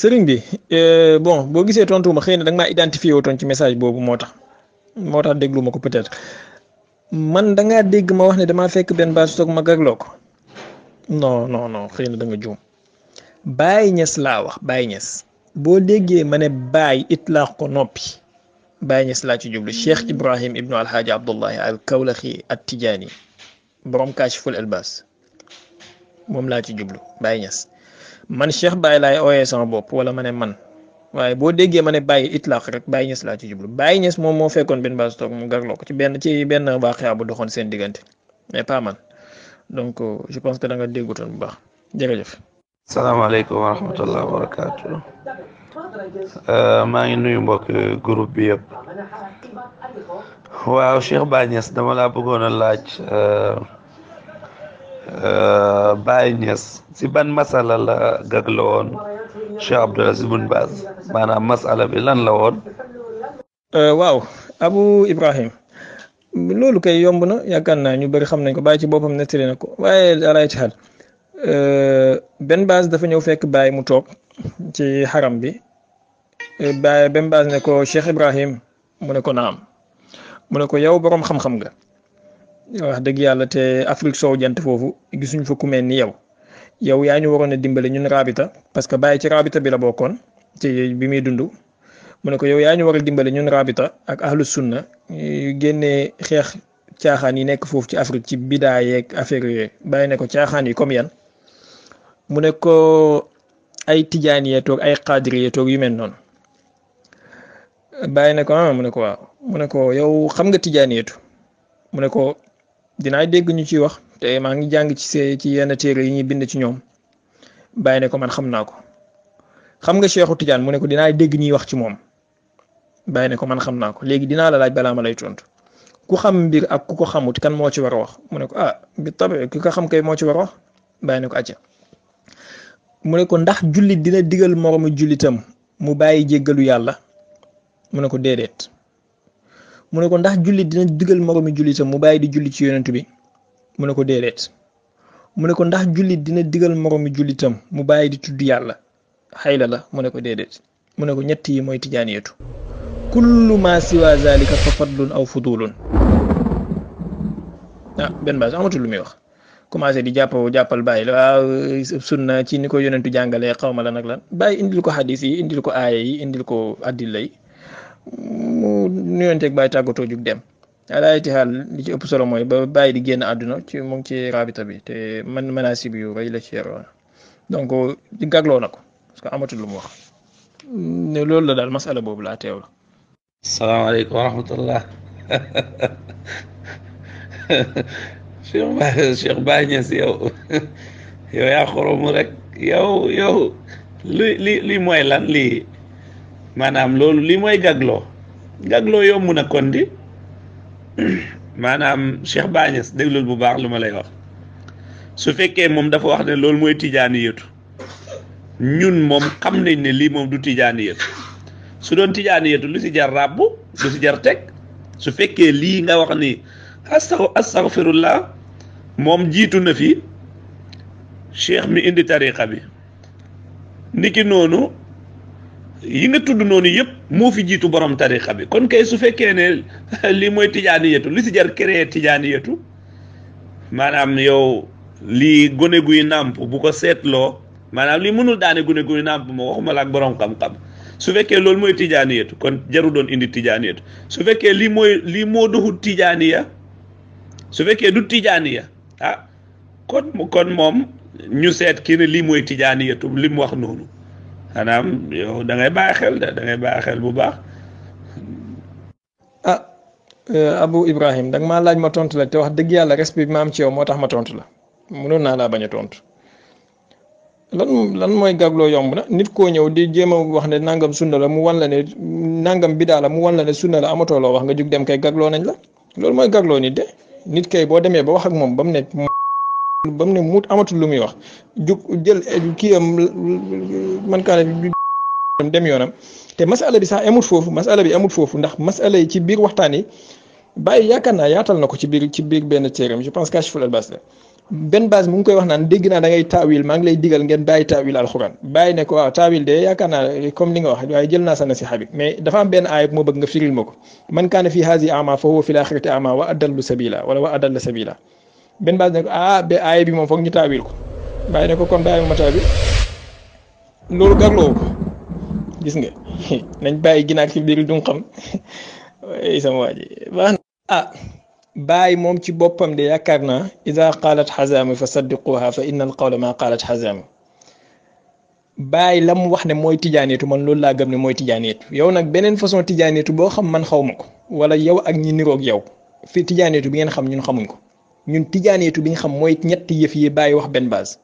sëriñ bi bon boo gisee tontu ma xëy na da nga maa identifié wutoon ci message boobu moo tax déglu ma ko peut-être man da ngaa dégg ma wax ne damaa fekk benn base toog ma gagloo ko non non non xëy na da nga juum Baye Niass laa wax Baye Niass boo déggee ma ne Baye itlaax ko noppi Baye Niass laa ci jublu Cheikh Ibrahim ibnu Alhaaji Abdullahi al Kawlaxi at Tijaani borom Kaashiful Ilbaas moom laa ci jublu Baye Niass man Cheikh Baye laay ooyee sama bopp wala ma ne man waaye boo déggee ma ne Baye itlaax rek Baye Niass laa ci jublu Baye Niass moom moo fekkoon benn base toog mu gagloo ko ci benn waaqiya bu doxoon seen diggante mais pas man donc je pense que da nga déggutoon bu baax jërëjëf. salaamaaleykum wa rahmatullah wa barakaatu maa ngi nuyu mbokk groupe bi yëpp waaw Cheikh Baye Niass dama laa bëggoon a laaj Baye Niass si ban masala la gagloo woon Cheikh Abdoul Aziz Bun Baz maanaam masala bi lan la woon. waaw Abu Ibrahim loolu kay yomb na yaakaar naa ñu bëri xam nañ ko Baye ci boppam nettali na ko waaye alay ci xel benn base dafa ñëw fekk Baye mu toog ci xaram bi Baye benn base ne ko Cheikh Ibrahim mu ne ko naam mu ne ko yow boroom xam-xam nga wax dëgg yàlla te Afrique soow jant foofu gisuñ fa ku mel ni yow yaa ñu waroon a dimbale ñun rabita parce que Baye ci rabita bi la bokkoon ci bi muy dund mu ne ko yow yaa ñu war a dimbale ñun rabita ak ahlu sunna génnee xeex caaxaan yi nekk foofu ci Afrique ci bidaa yeeg affaire yooyu Baye ne ko caaxaan yi comme yan mu ne ko ay tijaaniyee toog ay xaadiriyee toog yu mel noonu Baye ne ko mu ne ko waaw mu ne ko yow xam nga tijaaniyeetu mu ne ko dinaa dégg ñu ciy wax te maa ngi jàng ci yenn téere yi ñuy bind ci ñoom Baye ne ko man xam naa ko xam nga Cheikhu Tijaan mu ne ko dinaa dégg ñuy wax ci moom Baye ne ko man xam naa ko léegi dinaa la laaj balaa ma lay tontu ku xam mbir ak ku ko xamut kan moo ci war a wax mu ne ko bi tabe ki ko xam kay moo ci war a wax Baye ne ko acca mu ne ko ndax jullit dina digal moromu jullitam mu bàyyi jéggalu yàlla mu ne ko déedéet mu ne ko ndax jullit dina digal moromu jullitam mu bàyyi di julli ci yonent bi mu ne ko déedéet mu ne ko ndax jullit dina digal moromu jullitam mu bàyyi di tudd yàlla xayla la mu ne ko déedéet mu ne ko ñett yi mooy tijaaniyatu kullu ma siwa zalika fa fadlun aw fudulun benn base amatul lu muy wax commencé di jàppal Baye la waaw sunna ci ni ko yonentu jàngalee xaw ma la nag lan Baye indil ko xadis yi indil ko aaya yi indil ko addilla yi mu nuyonteeg Baye tàggatoo jug dem alaay ci xaal li ci ëpp solo mooy ba Baye di génn àdduna mu ngi ci rabita bi te manasib yu rëy la ci yoroon donc di gagloo na ko parce que amatul lu mu wax ne loolu la daal masala boobu laa teewlu. salaamaaleykum wa rahmatullah Cheikh Baye Niass yow yaa xoromu rek yow li mooy lan lii maanaam loolu lii mooy gagloo yomb na kon di maanaam Cheikh Baye Niass déglul bu baax lu ma lay wax su fekkee moom dafa wax ne loolu mooy tijaaniyatu ñun moom xam nañ ne lii moom du tijaaniyatu su doon tijaaniyatu lu si jar ràbbu lu si jar teg su fekkee lii nga wax ni astaghfirullah moom jiitu na fi cheikh mi indi tariqa bi niki noonu yi nga tudd noonu yëpp moo fi jiitu borom tariqa bi kon kay su fekkee ne lii mooy tijaaniyatu lu si jar créer tijaaniyatu maanaam yow lii gone guy nàmp bu ko seetloo maanaam lii mënul daane gone guy nàmp moo waxuma la ak borom xam-xam su fekkee loolu mooy tijaaniyatu kon jaru doon indi tijaaniyatu su fekkee lii moo doxul tijaaniya su fekkee du tijaaniya kon moom ñu seet kii ne lii mooy tijaaniyatu li mu wax noonu xanaam yow da ngay bàyyi xel bu baax. Abu Ibrahim da nga maa laaj ma tontu la te wax dëgg yàlla respect bi ma am ci yow moo tax ma tontu la mënoon naa laa bañ a tontu. lan mooy gagloo yomb na nit koo ñëw di jéem a wax ne nangam sunna la mu wan la ne nangam bidaa la mu wan la ne sunna la amatoo loo wax nga jug dem kay gagloo nañ la loolu mooy gagloo nit de nit kay boo demee ba wax ak moom ba mu ne muut amatul lu muy wax jug jël kii am man kaa ne dem yoonam te masala bi sax amut foofu ndax masala yi ci biir waxtaan yi Baye yaakaar naa yaatal na ko ci biir benn téeram je pense Kashiful Ilbaas la benn base mu ngi koy wax naan dégg naa da ngay taawil maa ngi lay digal ngeen bàyyi taawil alxuraan bàyyi ne ko waaw taawil de yaakaar naa comme li nga wax waaye jël naa sa nasiha bi mais dafa am benn aaya bu ma bëgg nga firil ma ko man kaana fi haasi ama fa huwa fi laaxirati ama wa adallu sabila wala wa adalla sabila benn base ne ko ba aaya bi moom foog ñu taawil ko bàyyi ne ko kon bàyyi ma taawil loolu garloo ko gis nga nañ bàyyi ginaar ci biir du xam sama waa ji baax na bàyyi moom ci boppam de yaakaar naa ida qaalat xazaamu fa saddiquha fa inna al qawla ma qaalat xazaamu bàyyi la mu wax ne mooy tijaaneetu man loolu laa gëm ne mooy tijaaneetu yow nag beneen façon tijaaneetu boo xam man xaw ma ko wala yow ak ñi niroog yow fi tijaaneetu bi ngeen xam ñun xamuñ ko ñun tijaaneetu bi ñu xam mooy ñetti yëf yi bàyyi wax benn base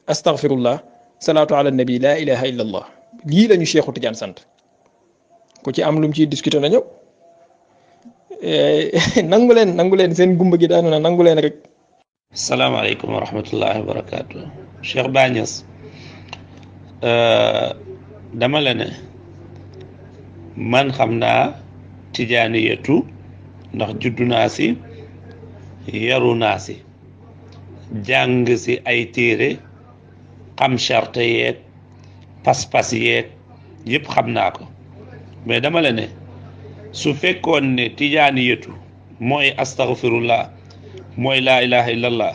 astaghfirullah salaatu ala nabi la ilaha illa allah lii la ñu Cheikhu Tijaan sant ku ci am lu mu ciy discuter na ñëw nangu leen seen gumba gi daanu na nangu leen rek. salaamaaleykum wa rahmatullahi wa barakaatu. Cheikh Baye Niass dama la ne man xam naa tijaaniyatu ndax juddu naa si yaru naa si jàng si ay téere xam charte yeeg pas-pas yeeg yëpp xam naa ko mais dama la ne su fekkoon ne tijaaniyatu mooy astaghfirullah mooy laa ilaha illallah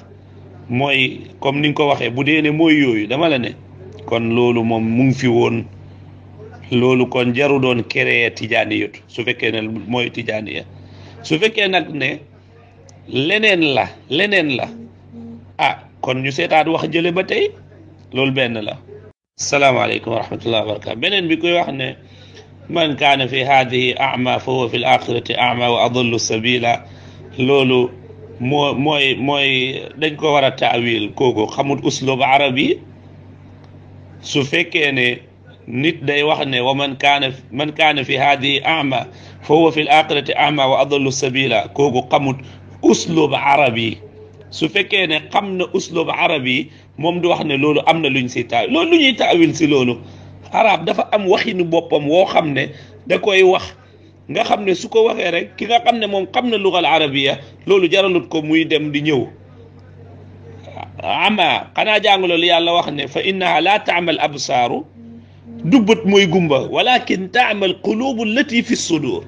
mooy comme ni nga ko waxee bu dee ne mooy yooyu dama la ne kon loolu moom mu ngi fi woon loolu kon jaru doon créer tijaaniyatu su fekkee ne mooy tijaaniya su fekkee nag ne leneen la kon ñu seetaat wax jële ba tey loolu benn la. salaamaaleykum wa rahmatullahi wa barakatu beneen bi koy wax ne man kaana fi haadihi ama fa huwa fi l axirati ama wa adallu sabila loolu mooy dañ ko war a taawil kooku xamul uslub arabi su fekkee ne nit day wax ne wa man kaana fi haadihi ama fa huwa fi l axirati ama wa adallu sabila kooku xamul uslub arabi su fekkee ne xam na uslub arabi moom du wax ne loolu am na luñ si taawil loolu lu ñuy taawil si loolu arab dafa am waxinu boppam woo xam ne da koy wax nga xam ne su ko waxee rek ki nga xam ne moom xam na lugal arabiya loolu jaralut ko muy dem di ñëw ama xanaa jàng loolu yàlla wax ne fa innaha la taamal absaaru dubbat mooy gumba walakin taamal qulubu allati fi sudur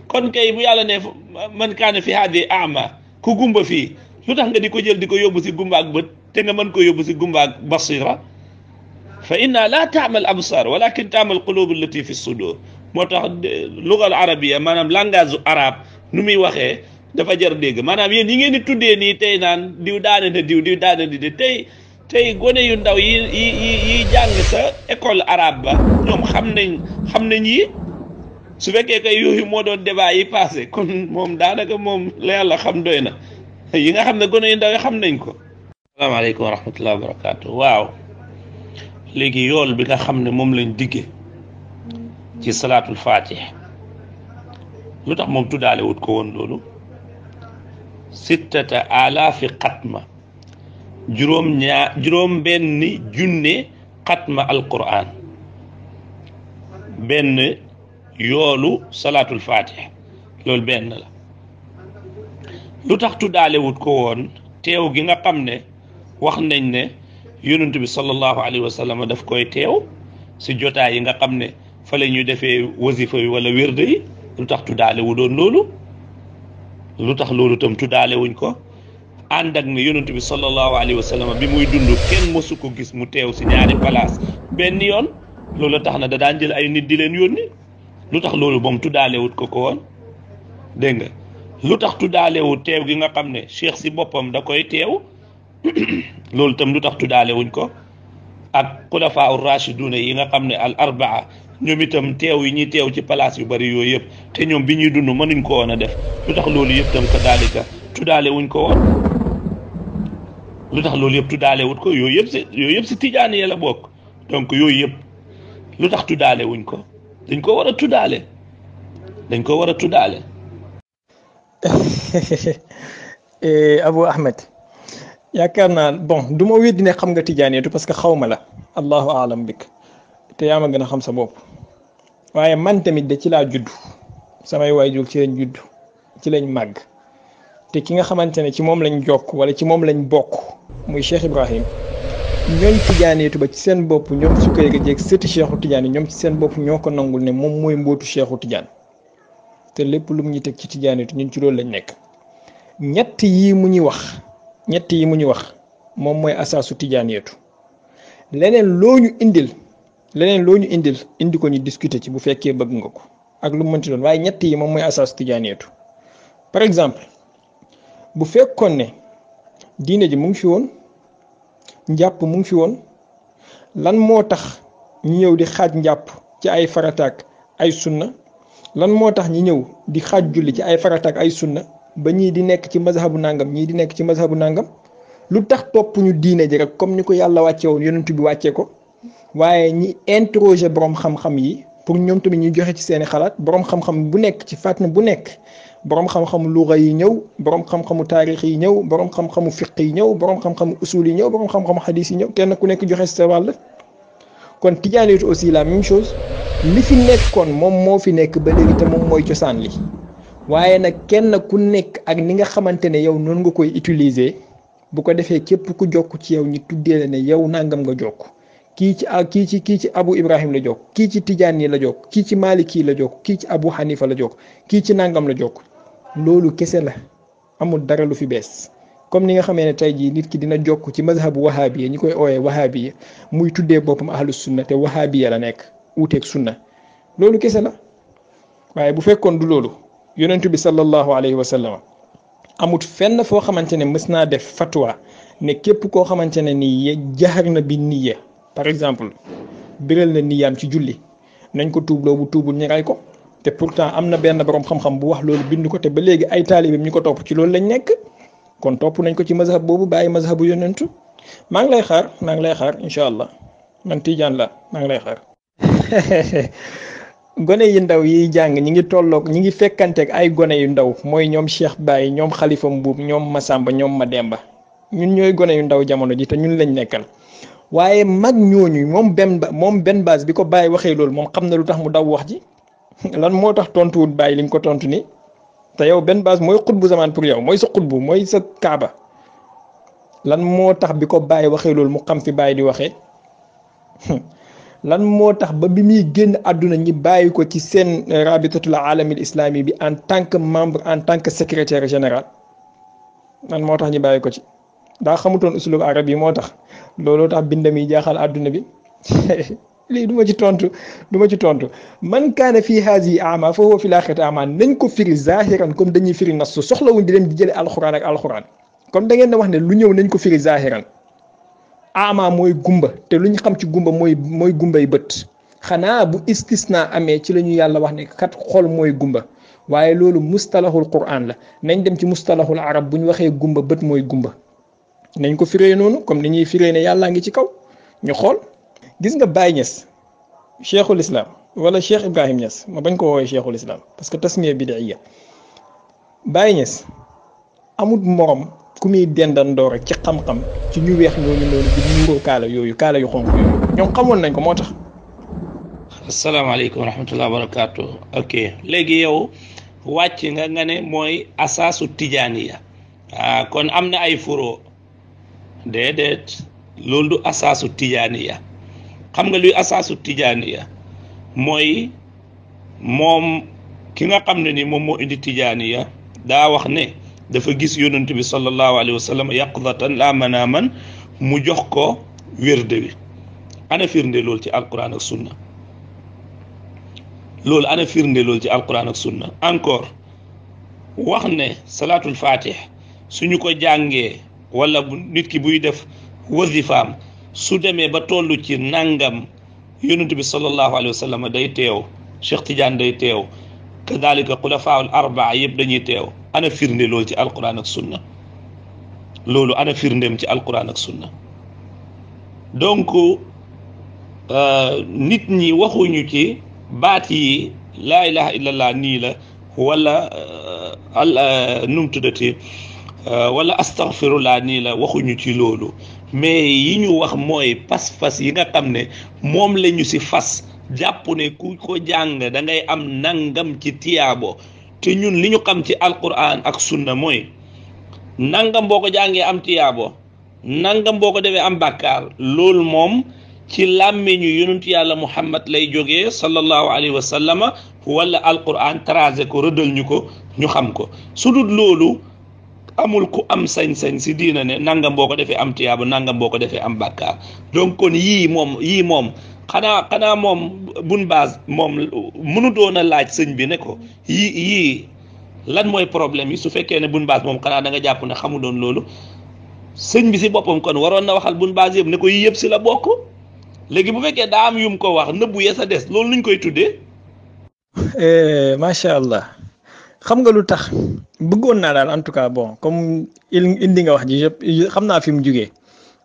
kon kay bu yàlla ne man kaana fi haadi ama ku gumba fii lu tax nga di ko jël di ko yóbbu si gumba ak bët te nga mën ko yóbbu si gumba ak basira fa inna la taamal absar walakin taamal qulubu allati fi sudur moo tax lugal arabiya maanaam langage arabe nu muy waxee dafa jar dégg maanaam yéen yi ngeen di tuddee nii tey naan diw daane na diw daane na di tey gone yu ndaw yi jàng sa école arabe ba ñoom xam nañ yi su fekkee kay yooyu moo doon débat yi passé kon moom daanaka moom la yàlla xam doy na yi nga xam ne gone yu ndaw yi xam nañ ko. asalaamaaleykum wa rahmatullahi wa barakatu waaw léegi yool bi nga xam ne moom lañ digge ci salaatul fatih lu tax moom tuddaale wut ko woon loolu sittata alaafi xatma juróom benn junne xatma alquran benn yoolu salaatul fatih loolu benn la lu tax tuddaale wut ko woon teew gi nga xam ne wax nañ ne yonent bi sallallahu alayhi wa sallam daf koy teew si jotaay yi nga xam ne fa la ñuy defee wasifa yi wala wérde yi lu tax tuddaale wu doon loolu lu tax loolu tam tuddaale wuñ ko ànd ak ne yonent bi sallallahu alayhi wa sallam bi muy dund kenn mësu ko gis mu teew si ñaari place benn yoon loolu tax na da daan jël ay nit di leen yónni lu tax loolu moom tuddaale wut ko woon dégg nga lu tax tuddaale wut teew gi nga xam ne cheikh si boppam da koy teew loolu tam lu tax tuddaale wuñ ko ak xulafaa ur rashiduna yi nga xam ne al arbaa ñoom itam teew yi ñuy teew ci place yu bari yooyu yëpp te ñoom bi ñuy dund mënuñ ko woon a def lu tax loolu yëpp tam kadaalika tuddaale wuñ ko woon lu tax loolu yëpp tuddaale wut ko yooyu yëpp si tijaani la bokk donc yooyu yëpp lu tax tuddaale wuñ ko dañ ko war a tuddaale Abu Ahmed yaakaar naa bon du ma weddi ne xam nga tijaaneetu parce que xaw ma la allahu alam bik te yaa ma gën a xam sa bopp waaye man tamit de ci laa judd samay waajur ci lañ judd ci lañ màgg te ki nga xamante ne ci moom lañ jokk wala ci moom lañ bokk muy Cheikh Ibrahim ñooñ tijaaneetu ba ci seen bopp ñoom su koy ga jeeg sëti Cheikhu Tidiane yi ñoom ci seen bopp ñoo ko nangul ne moom mooy mbootu Cheikhu Tidiane te lépp lu mu ñu teg ci tijaaneetu ñun ci loolu lañ nekk. ñett yi mu ñuy wax moom mooy asaasu tijaaneetu leneen loo ñu indil indi ko ñu discuter ci bu fekkee bëgg nga ko ak lu mu mënti doon waaye ñett yi moom mooy asaasu tijaaneetu. par exemple bu fekkoon ne diine ji mu ngi fi woon njàpp mu ngi fi woon lan moo tax ñi ñëw di xaaj njàpp ci ay farataak ay sunna lan moo tax ñi ñëw di xaaj julli ci ay farataak ay sunna ba ñii di nekk ci mazhabu nangam ñii di nekk ci mazhabu nangam lu tax topp ñu diine ji rek comme ni ko yàlla wàcce woon yonent bi wàccee ko waaye ñi interroger borom xam-xam yi pour ñoom tamit ñuy joxe ci seeni xalaat borom xam-xam bu nekk ci fànn bu nekk borom xam-xamu luga yi ñëw borom xam-xamu taarix yi ñëw borom xam-xamu fiq yi ñëw borom xam-xamu usul yi ñëw borom xam-xamu xadis yi ñëw kenn ku nekk joxe sa wàll. kon tijaaneetu aussi la même chose li fi nekkoon moom moo fi nekk ba léegi te moom mooy cosaan li waaye nag kenn ku nekk ak ni nga xamante ne yow noonu nga koy utiliser bu ko defee képp ku jokk ci yow ñi tuddee la ne yow nangam nga jokk kii ci Abu Ibrahim la jokk kii ci Tijaan yi la jokk kii ci Maliki la jokk kii ci Abu Hanifa la jokk kii ci nangam la jokk loolu kese la amul dara lu fi bees. comme ni nga xamee ne tey jii nit ki dina jokk ci mazhabu wahabiya ñi koy ooyee wahabiya muy tuddee boppam ahlu sunna te wahabiya la nekk uuteeg sunna loolu kese la waaye bu fekkoon du loolu yonentu bi sallallahu alayhi wa sallam amut fenn foo xamante ne mës naa def fatwa ne képp koo xamante ne nii jaxar na bi niya par exemple biral na niyaam ci julli nañ ko tuubloo bu tuubul ñu ray ko te pourtant am na benn borom xam-xam bu wax loolu bind ko te ba léegi ay taalibeem ñu ko topp ci loolu lañ nekk. kon topp nañ ko ci mazhab boobu bàyyi mazhabu yonentu maa ngi lay xaar incha allah man Tijaan la maa ngi lay xaar. gone yi ndaw yiy jàng ñi ngi fekkanteeg ay gone yu ndaw mooy ñoom Cheikh Baye ñoom Khalifa Mbuub ñoom Masamba ñoom Mademba ñun ñooy gone yu ndaw jamono ji te ñun lañ nekkal waaye mag ñooñu moom benn base bi ko Baye waxee loolu moom xam na lu tax mu daw wax ji lan moo tax tontuwut Baye li nga ko tontu ni te yow benn base mooy xutbu zaman pour yow mooy sa xutbu mooy sa kaaba lan moo tax bi ko Baye waxee loolu mu xam fi Baye di waxee lan moo tax ba bi muy génn àdduna ñi bàyyi ko ci seen rabitatul alamil islami bi en tant que membre en tant que secrétaire général lan moo tax ñi bàyyi ko ci daa xamutoon usulub arab yi moo tax looloo tax bindam yi jaaxal àdduna bi lii du ma ci tontu man kaana fii haasi ama fa huwa fil aaxirati ama nañ ko firi zahiran comme dañuy firi nas soxlawuñ di dem di jële alxuraan ak alxuraan comme da ngeen da wax ne lu ñëw nañ ko firi zahiran ama mooy gumba te lu ñu xam ci gumba mooy gumbay bët xanaa bu istisna amee ci la ñu yàlla wax ne kat xol mooy gumba waaye loolu mustalahul quran la nañ dem ci mustalahul arab bu ñu waxee gumba bët mooy gumba nañ ko firee noonu comme ni ñuy firee ne yàllaa ngi ci kaw ñu xool. gis nga Baye Niass cheikhul islam wala Cheikh Ibrahim Niass ma bañ ko woowee cheikhul islam parce que tasmiya bid'iyya Baye Niass amut morom ku muy dendandoor rek ci xam-xam ci ñu weex ñooñu noonu di ñuuroo kaala yu xonk yooyu ñoom xamoon nañ ko moo tax. asalaamaaleykum wa rahmatulah wa barakaatu. ok léegi yow wàcc nga ne mooy asaasu tijaaniya kon am na ay furo déedéet loolu du asaasu tijaaniya. xam nga luy asaasu tijaaniya mooy moom ki nga xam ne ni moom moo indi tijaaniya daa wax ne dafa gis yonent bi sallallahu alayhi wa sallam yaqdatan la manaaman mu jox ko wérde wi ana firnde loolu ci alquran ak sunna encore wax ne salaatul fatih suñu ko jàngee wala nit ki buy def wazifaam su demee ba toll ci nangam yonent bi sallallahu alayhi wa sallam day teew Cheikh Tidiane day teew kadalika xulafaul arbaa yëpp dañuy teew ana firnde loolu ci alquran ak sunna loolu ana firndeem ci alquran ak sunna donc nit ñi waxuñu ci baat yi laa ilaha illallah nii la wala num tuddati wala astaghfirullah nii la waxuñu ci loolu mais yi ñu wax mooy pas-pas yi nga xam ne moom la ñu si fas jàpp ne ku ko jàng da ngay am nangam ci tiyaabo te ñun li ñu xam ci alquran ak sunna mooy nangam boo ko jàngee am tiyaabo nangam boo ko defee am bàkkaar loolu moom ci làmmiñu yonentu yàlla Muhammad lay jógee sallallahu alayhi wa sallama wala alquran tracé ko rëddal ñu ko ñu xam ko su dul loolu amul ku am sañ-sañ si diina ne nangam boo ko defee am tiyaabo nangam boo ko defee am bàkkaar donc kon yii moom xanaa moom Bun Baaz moom mënu doon a laaj sëñ bi ne ko yii lan mooy problème yi su fekkee ne Bun Baaz moom xanaa da nga jàpp ne xamu doon loolu sëñ bi si boppam kon waroon na waxal Bun Baaz yëpp ne ko yii yëpp si la bokk léegi bu fekkee daa am yum ko wax nëbbu ya sa des loolu nuñ koy tuddee. macha allah xam nga lu tax bëggoon naa daal en tout cas bon comme indi nga wax ji yëpp xam naa fi mu jugee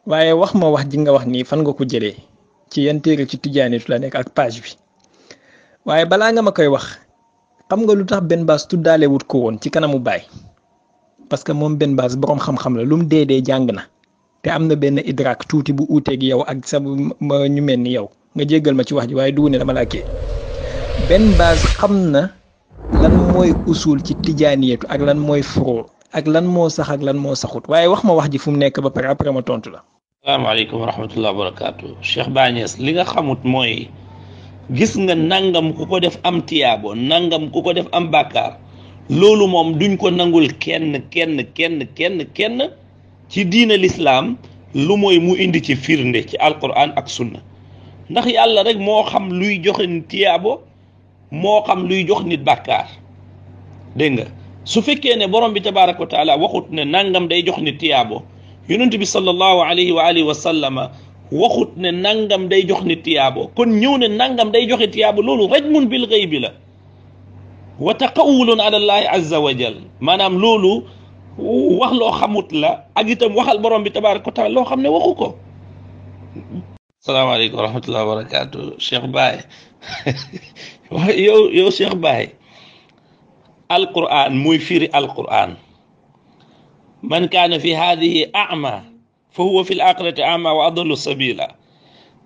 waaye wax ma wax ji nga wax nii fan nga ko jëlee ci yan téere ci Tijaanitu la nekk ak page bi waaye balaa nga ma koy wax xam nga lu tax Ben Baas tuddaale wut ko woon ci kanamu baay parce que moom Ben Baas boroom xam-xam la lu mu dee jàng na te am na benn idrak tuuti bu uuteeg yow ak sa ñu mel ni yow nga jéggal ma ci wax ji waaye du ne dama la kii Ben Baas xam na lan mooy usul ci Tijaaniyatu ak lan mooy furo ak lan moo sax ak lan moo saxut waaye wax ma wax ji fu mu nekk ba pare après ma tontu la. asalaamaaleykum wa rahmatulah wa barakaatu Cheikh Baye Niass li nga xamut mooy gis nga nangam ku ko def am tiyaabo nangam ku ko def am bàkkaar loolu moom duñ ko nangul kenn ci diina lislaam lu mooy mu indi ci firnde ci alquran ak sunna ndax yàlla rek moo xam luy joxe nit tiyaabo moo xam luy jox nit bàkkaar dégg nga su fekkee ne borom bi tabaaraka wa taala waxut ne nangam day jox nit tiyaabo yonent bi sallallahu alayhi wa alihi wa sallama waxut ne nangam day jox nit tiyaabo kon ñëw ne nangam day joxe tiyaabo loolu rajmun bil ghaybi la wa taqawulun ala allahi azza wa jal maanaam loolu wax loo xamut la ak itam waxal borom bi tabaaraka wa taala loo xam ne waxu ko. salaamaaleykum wa rahmatullahi wa barakaatu Cheikh Baye yow Cheikh Baye alquran muy firi alquran man kaana fi haadihi ama fa huwa fi l axirati ama wa adallu sabila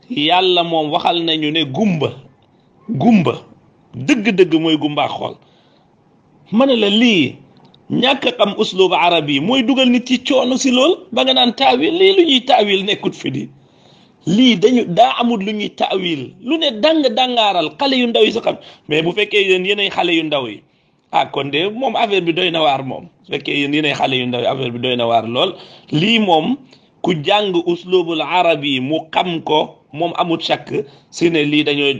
yàlla moom waxal nañu ne gumba dëgg-dëgg mooy gumbaa xool ma ne la lii ñàkk xam uslub arab yi mooy dugal nit ci coono si lool ba nga naan taawil lii lu ñuy taawil nekkut fi di lii daa amul lu ñuy taawil lu ne dangaaral xale yu ndaw yi sa xam mais bu fekkee yéen yéenay xale yu ndaw yi kon de moom affaire bi doy na waar moom su fekkee yéen yéenay xale yu ndaw yi affaire bi doy na waar lool lii moom ku jàng uslubul arab yi mu xam ko moom amul chàkk si ne lii dañooy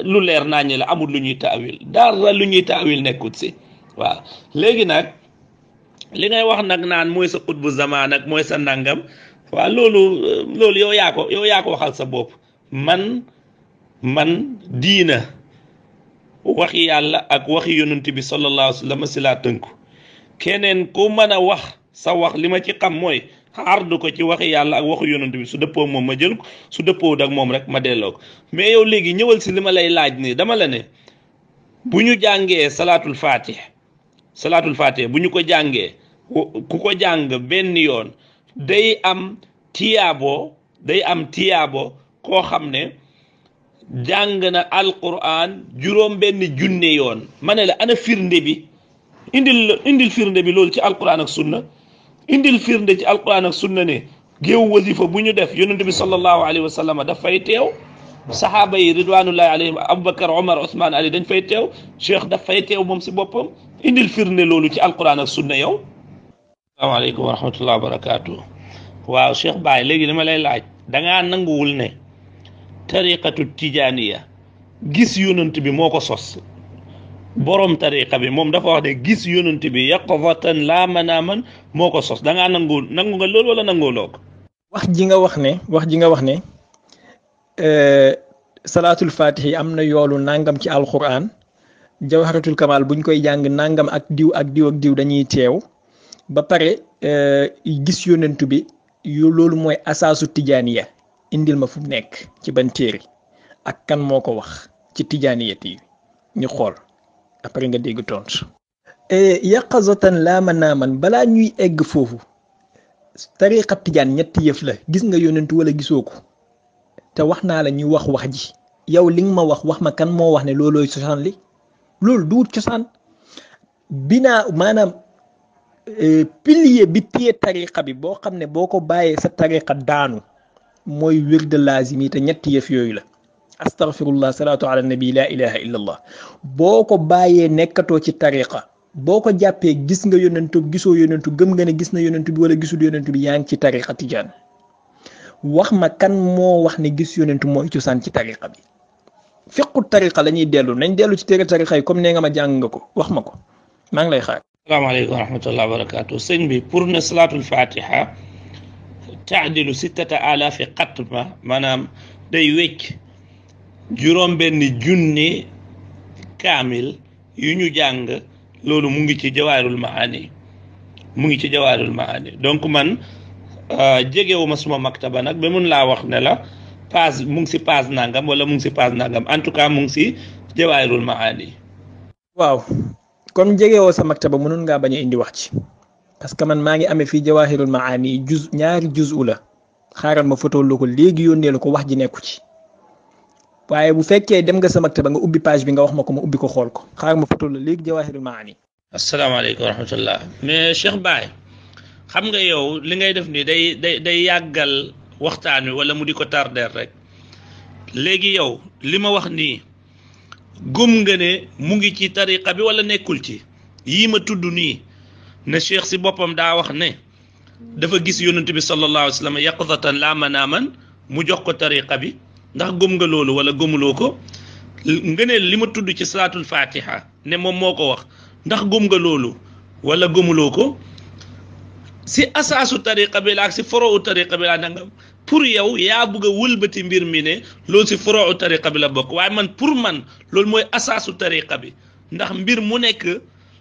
lu leer naññ la amul lu ñuy taawil dara lu ñuy taawil nekkut si waaw léegi nag li ngay wax nag naan mooy sa xutbu zamaan ak mooy sa nangam waaw loolu yow yaa ko waxal sa bopp man diina waxi yàlla ak waxi yonent bi sallallahu alayhi wa sallam si laa tënku keneen ku mën a wax sa wax li ma ci xam mooy ardu ko ci waxi yàlla ak waxu yonent bi su dëppoo moom ma jël ko su dëppoo ak moom rek ma delloo ko mais yow léegi ñëwal si li ma lay laaj nii dama la ne bu ñu jàngee salaatul fatih bu ñu ko jàngee ku ko jàng benn yoon day am tiyaabo koo xam ne jàng na alquran juróom benn junne yoon ma ne la ana firnde bi indil firnde bi loolu ci alquran ak sunna indil firnde ci alquran ak sunna ne géew wasifa bu ñu def yonent bi sallallahu alayhi wa sallam daf fay teew saxaaba yi ridwanullahi alayhim Aboubacar Omar Ousmane Ali dañ fay teew Cheikh daf fay teew moom si boppam indil firnde loolu ci alquran ak sunna yow. asalaamaaleykum wa rahmatullahi wa barakaatu. waaw Cheikh Baye léegi dama lay laaj dangaa nanguwul ne tariqatu tijaaniya gis yonent bi moo ko sos borom tariqa bi moom dafa wax ne gis yonent bi yaqzatan laa manaaman moo ko sos dangaa nangu nga loolu wala nanguwuloo ko. wax ji nga wax ne salaatul fatih am na yoolu nangam ci alquran jawharatul kamal buñ koy jàng nangam ak diw dañuy teew ba pare gis yonent bi loolu mooy asaasu tijaaniya indil ma fu mu nekk ci ban téere ak kan moo ko wax ci tijaaniyat yi ñu xool après nga dégg tontu. yaqazatan laa manaaman balaa ñuy egg foofu tariqa tijaan ñetti yëf la gis nga yonent wala gisoo ko te wax naa la ñu wax ji yow li nga ma wax ma kan moo wax ne loolooy cosaan li loolu duut cosaan binaa maanaam pilier bi téye tariqa bi boo xam ne boo ko bàyyee sa tariqa daanu mooy wird laazim yi te ñetti yëf yooyu la astaghfirullah salaatu ala nabi la ilaha illa allah boo ko bàyyee nekkatoo ci tariqa boo ko jàppee gis nga yonentu gisoo yonentu gëm nga ne gis na yonentu bi wala gisul yonentu bi yaa ngi ci tariqa tijaan wax ma kan moo wax ne gis yonentu mooy cosaan ci tariqa bi fiqu tariqa la ñuy dellu nañ dellu ci téere tariqa yi comme nee nga ma jàng nga ko wax ma ko maa ngi lay xaar. salaamaaleykum wa rahmatullah wa barakatuh sëñ bi pour ne salaatul fatiha taadilu 6000 xatma maanaam day wecc juróom-benn junni kaamil yu ñu jàng loolu mu ngi ci jawaarul maani donc man jegewuma suma maktaba nag ba mun laa wax ne la page mu ngi si page nangam wala mu ngi si page nangam en tout cas mu ngi si jawaarul maani. waaw comme jegewoo sa maktaba mënoon ngaa bañ a indi wax ci parce que man maa ngi amee fii jawaahirul maani ñaari juzu la xaaral ma photo la ko léegi yónnee la ko wax ji nekku ci waaye bu fekkee dem nga sa maktaba nga ubbi page bi nga wax ma ko ma ubbi ko xool ko xaaral ma photo la léegi jawaahirul maani. asalaamaaleykum wa rahmatullah mais Cheikh Baye xam nga yow li ngay def nii day yàggal waxtaan wi wala mu di ko tarder rek léegi yow li ma wax nii gëm nga ne mu ngi ci tariqa bi wala nekkul ci yii ma tudd nii ne Cheikh si boppam daa wax ne dafa gis yonent bi sallallahu alayhi wa sallam yaqzatan laa manaaman mu jox ko tariqa bi ndax gëm nga loolu wala gëmuloo ko nga ne li ma tudd ci salaatul fatiha ne moom moo ko wax ndax gëm nga loolu wala gëmuloo ko si asaasu tariqa bi la ak si forou tariqa bi la nangam pour yow yaa bëgg a wëlbati mbir mi ne loolu si forou tariqa bi la bokk waaye man pour man loolu mooy asaasu tariqa bi ndax mbir mu nekk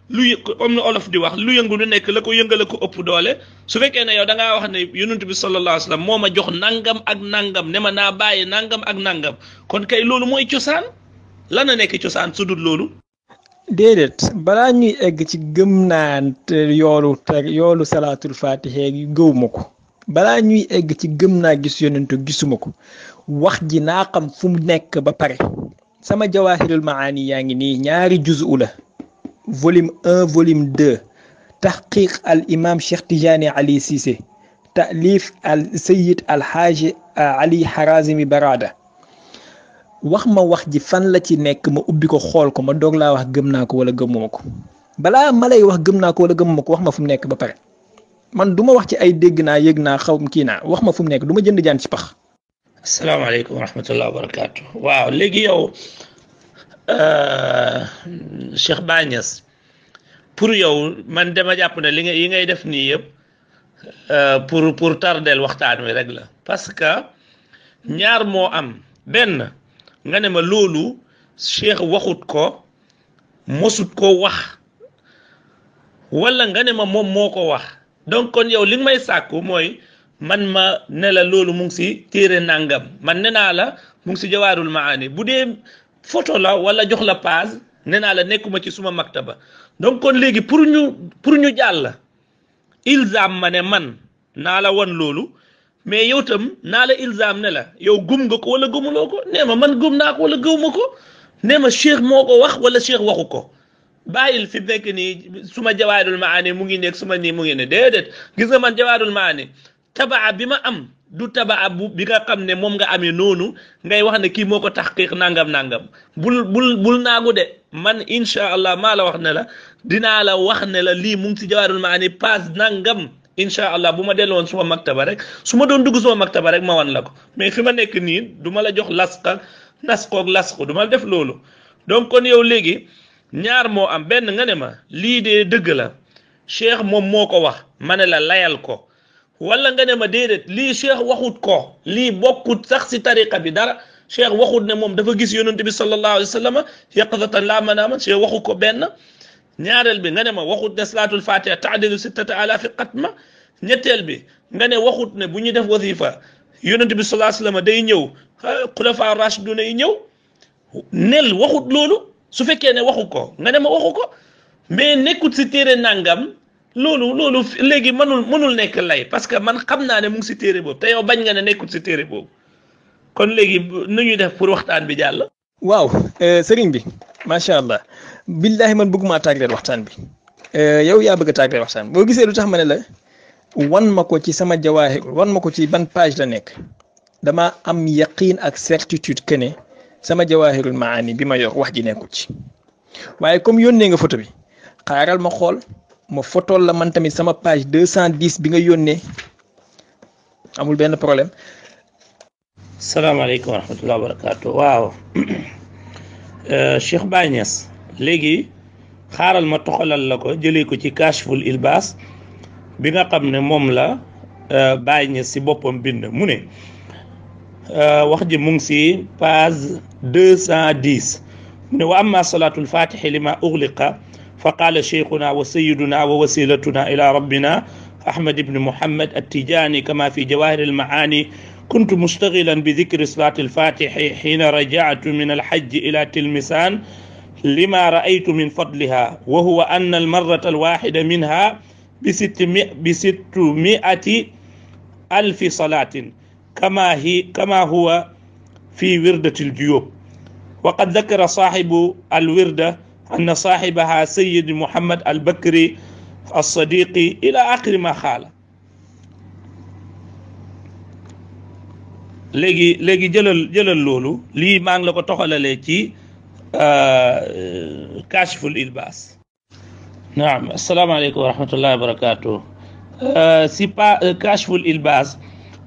lu comme ni olof di wax lu yëngu lu nekk la ko yëngale ko ëpp doole su fekkee ne yow da ngaa wax ne yonent bi sallallahu alayhi wa sallam moo ma jox nangam ak nangam ne ma naa bàyyi nangam ak nangam kon kay loolu mooy cosaan lan la nekk cosaan su dul loolu. déedéet balaa ñuy egg ci gëm naa yoolu salaatul fatiha gëw ma ko balaa ñuy egg ci gëm naa gis yonentu gisuma ko wax ji naa xam fu mu nekk ba pare sama jawaahirul maani yaa ngi nii ñaari juzu la volume 1 volume 2 tahqiq al imam Cheikh Tijani Ali Cissé taalif al sayyid al haaji Ali Harazimi Barada wax ma wax ji fan la ci nekk ma ubbi ko xool ko ma doog laa wax gëm naa ko wala gëmuma ko balaa ma lay wax gëm naa ko wala gëmuma ko wax ma fu mu nekk ba pare man du ma wax ci ay dégg naa yëg naa xaw kii naa wax ma fu mu nekk du ma jënd jaan ci pax. asalaamaaleykum wa rahmatulah wa barakaatu. waaw léegi yow Cheikh Baye Niass pour yow man dama jàpp ne yi ngay def nii yëpp pour tardel waxtaan wi rek la parce que ñaar moo am benn. nga ne ma loolu Cheikh waxut ko mosut ko wax wala nga ne ma moom moo ko wax donc kon yow li nga may sàkku mooy man ma ne la loolu mu ngi si téere nangam man ne naa la mu ngi si jawaarul maani bu dee photo la wala jox la page ne naa la nekkuma ci suma maktaba donc kon léegi pour ñu jàll ilzam ma ne man naa la wan loolu mais yow tam naa la ilzam ne la yow gëm nga ko wala gëmuloo ko nee ma man gëm naa ko wala gëwuma ko nee ma Cheikh moo ko wax wala Cheikh waxu ko bàyyil fi nekk nii suma jawaarul maani mu ngi nekk suma nii mu ngi ne déedéet gis nga man jawaarul maani tabaa bi ma am du tabaa bi nga xam ne moom nga amee noonu ngay wax ne kii moo ko taxqiq nangam bul naagu de man incha allah maa la wax ne la dinaa la wax ne la lii mu ngi si jawaarul maani page nangam incha allah bu ma delloon suma maktaba rek su ma doon dugg suma maktaba rek ma wan la ko mais fi ma nekk nii du ma la jox nasqoog lasqu du ma def loolu donc kon yow léegi ñaar moo am benn nga ne ma lii de dëgg la Cheikh moom moo ko wax ma ne la layal ko wala nga ne ma déedéet lii Cheikh waxut ko lii bokkut sax si tariqa bi dara Cheikh waxut ne moom dafa gis yonent bi sallallahu alayhi wa sallam yaqzatan laa manaaman Cheikh waxu ko benn ñaareel bi nga ne ma waxut ne salaatul fatiha taadilu 6000 xatma ñetteel bi nga ne waxut ne bu ñu def wasifa yonent bi sallallahu alayhi wa sallam day ñëw xulafa rashiduna yi ñëw nel waxut loolu su fekkee ne waxu ko nga ne ma waxu ko mais nekkut si téere nangam loolu léegi mënul nekk lay parce que man xam naa ne mu ngi si téere boobu te yow bañ nga ne nekkut si téere boobu kon léegi nu ñuy def pour waxtaan bi jàll. waaw sëriñ bi macha allah billahi man bëgguma tàggat waxtaan bi yow yaa bëgg a tàggale waxtaan boo gisee lu tax ma ne la wan ma ko ci sama jawaahir wan ma ko ci ban page la nekk dama am yaqiin ak certitude que ne sama jawaahirul maani bi ma yor wax ji nekkul ci waaye comme yónnee nga photo bi xaaral ma xool ma photool la man tamit sama page 210 bi nga yónnee amul benn problème. salaamaaleykum wa rahmatulah wa barakaatu. waaw Cheikh Baye Niass léegi xaaral ma toxalal la ko jëlee ko ci Kashful Ilbaas bi nga xam ne moom la Baye Niass si boppam bind mu ne wax ji mu ngi si page 210 mu ne wa amma salaatul faatixi lima ugliqa fa qaala cheikhuna wa sayiduna wa wasilatuna ila rabbina ahmad ibn muhammad attijani kama fi jawahir almaani كنت مشتغلا بذكر صلاة الفاتح حين رجعت من الحج إلى تلمسان لما رأيت من فضلها وهو أن المرة الواحدة منها ب600 ألف صلاة كما هو في وردة الجيوب وقد ذكر صاحب الوردة أن صاحبها سيد محمد البكري الصديقي إلى آخر ما قال. léegi jëlal loolu lii maa ngi la ko toxalalee ci Kashful Ilbaas. naam asalaamaaleykum wa rahmatullahi wa barakaatu. si Kashful Ilbaas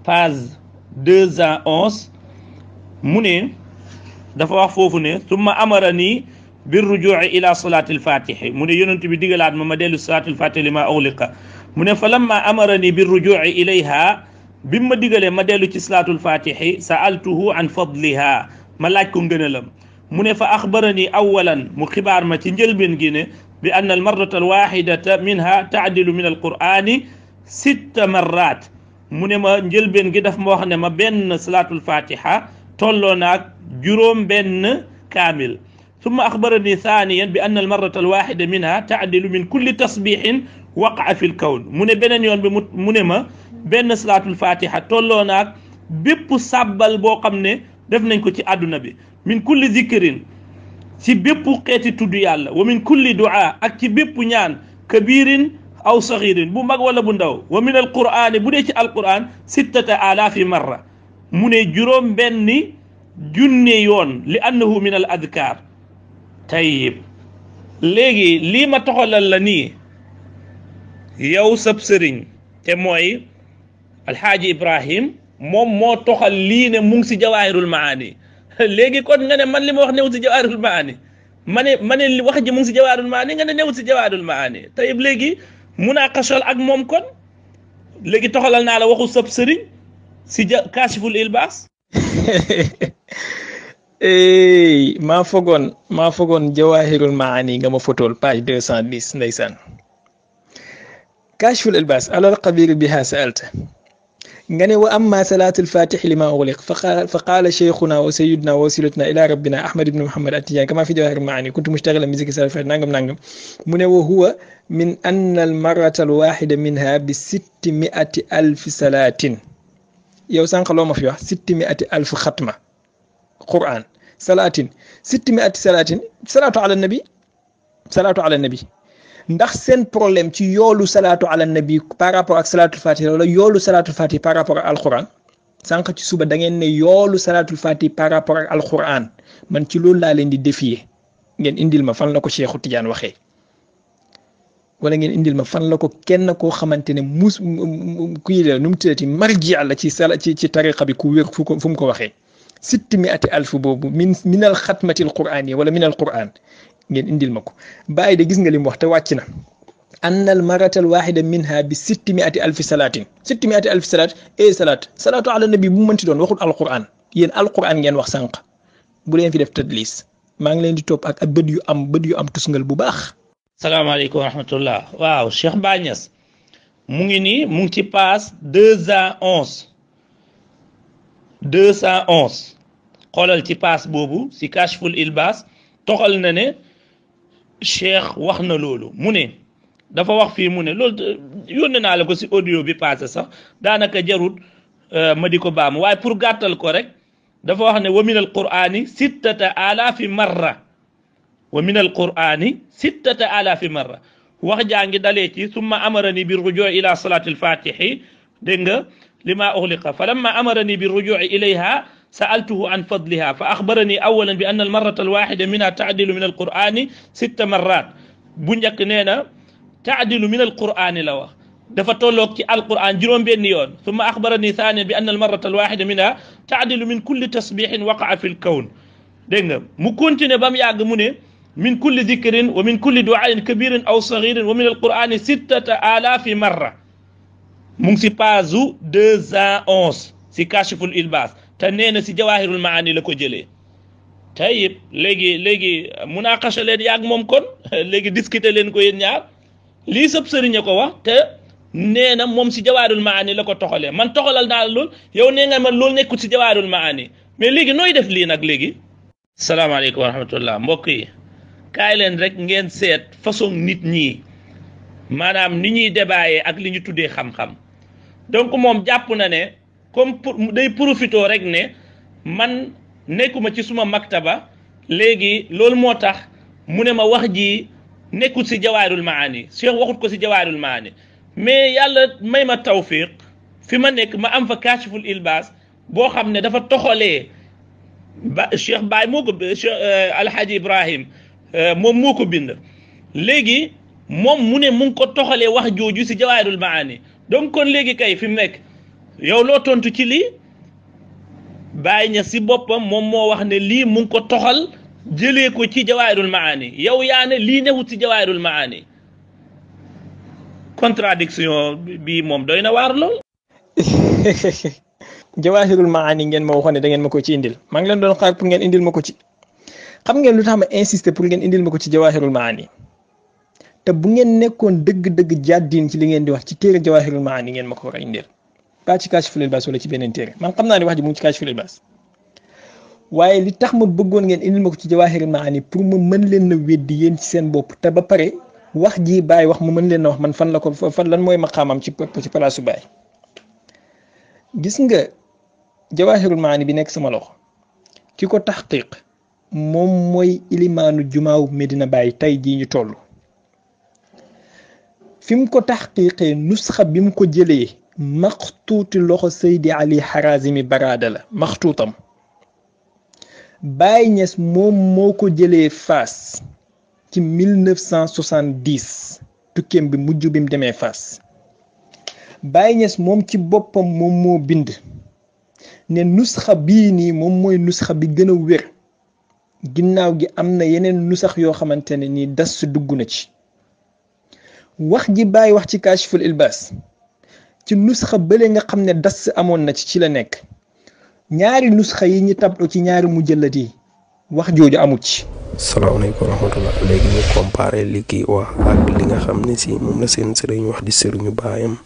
page 211 mu ne dafa wax foofu ne summa amarani bir rujuuci ila salaatil faatixi mu ne yonent bi digalaat ma dellu salaatil faatixi li ma ughliqa mu ne fa lamma amarani bir rujuuci ilayha bi ma digalee ma dellu ci salaatul faatixi sa'altuhu an fadliha ma laaj ko ngëneelam mu ne fa axbarani awalan mu xibaar ma ci njëlbeen gi ne bi anna al marrata al waxidata minha taadilu min al qur'ani 6 marrat mu ne ma njëlbeen gi daf ma wax ne ma benn salaatul fatiha tolloo naag juróom benn kaamil summa axbarani thaniyan bi anna al marrata al waxida minha taadilu min kulli tasbixin waqaa fi l kawn mu ne beneen yoon bi mu ne ma benn salaatul fatiha tolloo naag bépp sàbbal boo xam ne def nañ ko ci àdduna bi min kulli zikrin ci bépp xeeti tudd yàlla wa min kulli du'a ak ci bépp ñaan kabirin aw sagirin bu mag wala bu ndaw wa min alqur'ani bu dee ci alquran 6000 marra mu ne juróom benni junne yoon li annahu min al adkar tayyib léegi lii ma toxalal la nii yow sab sëriñ te mooy alxaaji Ibrahim moom moo toxal lii ne mu ngi si jawaahirul maani léegi kon nga ne man li ma wax new si jawaahirul maani ma ne wax ji mu ngi si jawaahirul maani nga ne new si jawaahirul maani tayib léegi munaqashal ak moom kon léegi toxalal naa la waxu sab sëriñ si Kashful Ilbaas. maa fogoon jawaahirul maani nga ma fotool page 210 ndeysaan. Kashful Ilbaas alal qabir biha sa'alta nga ne wa amma salaatul faatixi lima ughliq fa qaala cheikhuna wa sayyiduna wa wasilatuna ila rabbina ahmad ibn muhammad attijani kama fi jawahir maani kuntu mushtagilan bi zikri salaatul faatixi nangam mu ne wa huwa min anna al marrata al waxida minha bi 600 alfi salaatin yow sànq loo ma fi wax 600 alfi xatma Qur'an salaatin 600 salaatin salaatu ala nabi ndax seen problème ci yoolu salaatu ala nabi par rapport ak salaatul fatih wala yoolu salaatul fatih par rapport ak alquran sànq ci suba da ngeen ne yoolu salaatul fatih par rapport ak alquran man ci loolu laa leen di défier ngeen indil ma fan la ko Cheikhu Tidiane waxee wala ngeen indil ma fan la ko kenn koo xamante ne kuy la nu mu tuddati marji la ci tariqa bi ku wér fu mu ko waxee 600 alf boobu min al xatmati al qur'an yi wala min al qur'an ngeen indil ma ko bàyyi de gis nga li mu wax te wàcc na anna al marata al waxida minha bi 600 alfi salaatin 600 alfi salaat salaatu ala nabi bu mu mënti doon waxul alquran yéen alquran ngeen wax sànq bu leen fi def tadlis maa ngi leen di topp ak bët yu am tusngal bu baax. salaamaaleykum wa rahmatullah waaw Cheikh Baye Niass mu ngi nii mu ngi ci page 211 xoolal ci page boobu si Kashful Ilbaas toxal na ne Cheikh wax na loolu mu ne dafa wax fii mu ne loolu yónnee naa la ko si audio bi passé sax daanaka jarut ma di ko baam waaye pour gàttal ko rek dafa wax ne wa min al qur'ani 6000 marra wa min al qur'ani 6000 marra wax jangi dalé ci summa amarani bir rujuu ila salati al-fatihi dégg nga lima ughliqa falamma amarani bir rujuu ilayha سألته عن فضلها فأخبرني أولا بأن المرة الواحدة منها تعدل من القرآن 6 مرات بنجك نينا تعدل من القرآن لو دفتولوك القرآن جروم بنيون ثم أخبرني ثانيا بأن المرة الواحدة منها تعدل من كل تسبيح وقع في الكون دنگ مكنتني بام ياغ موني من كل ذكر ومن كل دعاء كبير أو صغير ومن القرآن 6000 مرة مونسي بازو 211 سي كاشف الإلباس تنين سي جواهر المعاني لكو جلي طيب لغي مناقشه لين ياك موم كون لغي ديسكوتي لين كو يين ñaar li sepp serigne ko wax te neena mom si jawarul maani lako toxale man toxalal na lool yow ne nga man lool nekut si jawarul maani mais legi noy def li nak legi assalamu alaykum wa rahmatullah mbokk yi kay len rek ngeen set façon nit ñi manam ni ñi débaayé ak li ñu tuddé xam xam donc mom japp na ne comme day profito rek ne man nekuma ci suma maktaba legi lol motax mune ma wax ji nekut ci jawarul maani cheikh waxut ko ci jawarul maani mais yàlla may ma tawfiq fi ma nek ma am fa kashiful ilbas bo xamne dafa toxalee cheikh Baye moko cheikh alhaji Ibrahim mom moko bind legi mom mune mu ngi ko toxalee wax joju ci jawarul maani donc kon legi kay fi mu nek yow lo tontu ci li Baye ña si bopam mom mo wax ne li mu ngi ko toxal jele ko ci jawaahirul maani yow yaa ne lii newut ci jawaahirul maani contradiction bi mom doyna war lol jawaahirul maani ngeen ma waxone da ngeen mako ci indil ma ngi leen doon xaar pour ngeen indil mako ci xam ngeen lutax ma insister pour ngeen indil mako ci jawaahirul maani te bu ngeen nekkon deug jaddine ci li ngeen di wax ci téere jawaahirul maani ngeen mako wara indil ba ci kashful ilbas wala ci benen téere man xam naa ni wax ji mu ngi ci kashful ilbas waye li tax ma bëggoon ngeen indil mako ci jawaahirul maani pour ma mën leen na weddi yeen ci seen bop te ba pare wax ji Baye wax ma mën leen na wax man fan la ko fan lan moy maqamam ci place Baye gis nga jawaahirul maani bi nek sama loxo kiko tahqiq mom moy ilimanu jumaaw Medina Baye tay ji ñu tollu fim ko tahqiqé nuskha bim ko jëlé maxtuuti loxo Seydi Ali Harazimi Barada la maxtuutam Baye Niass moom moo ko jëlee Fass ci 1970 tukkeem bi mujj bi mu demee Fass Baye Niass moom ci boppam moom moo bind ne nusxa bii nii moom mooy nusxa bi gën a wér ginnaaw gi am na yeneen nusax yoo xamante ne nii das dugg na ci wax ji Baye wax ci Kashful Ilbas ci nusxa bële nga xam ne das amoon na ci la nekk ñaari nusxa yi ñu tablu ci ñaari mujallad yi wax jooju amu ci. salaamaaleykum wa rahmatullah léegi ñu comparé li kii wax ak li nga xam ne si moom la seen sëriñ wax di sëriñu baayam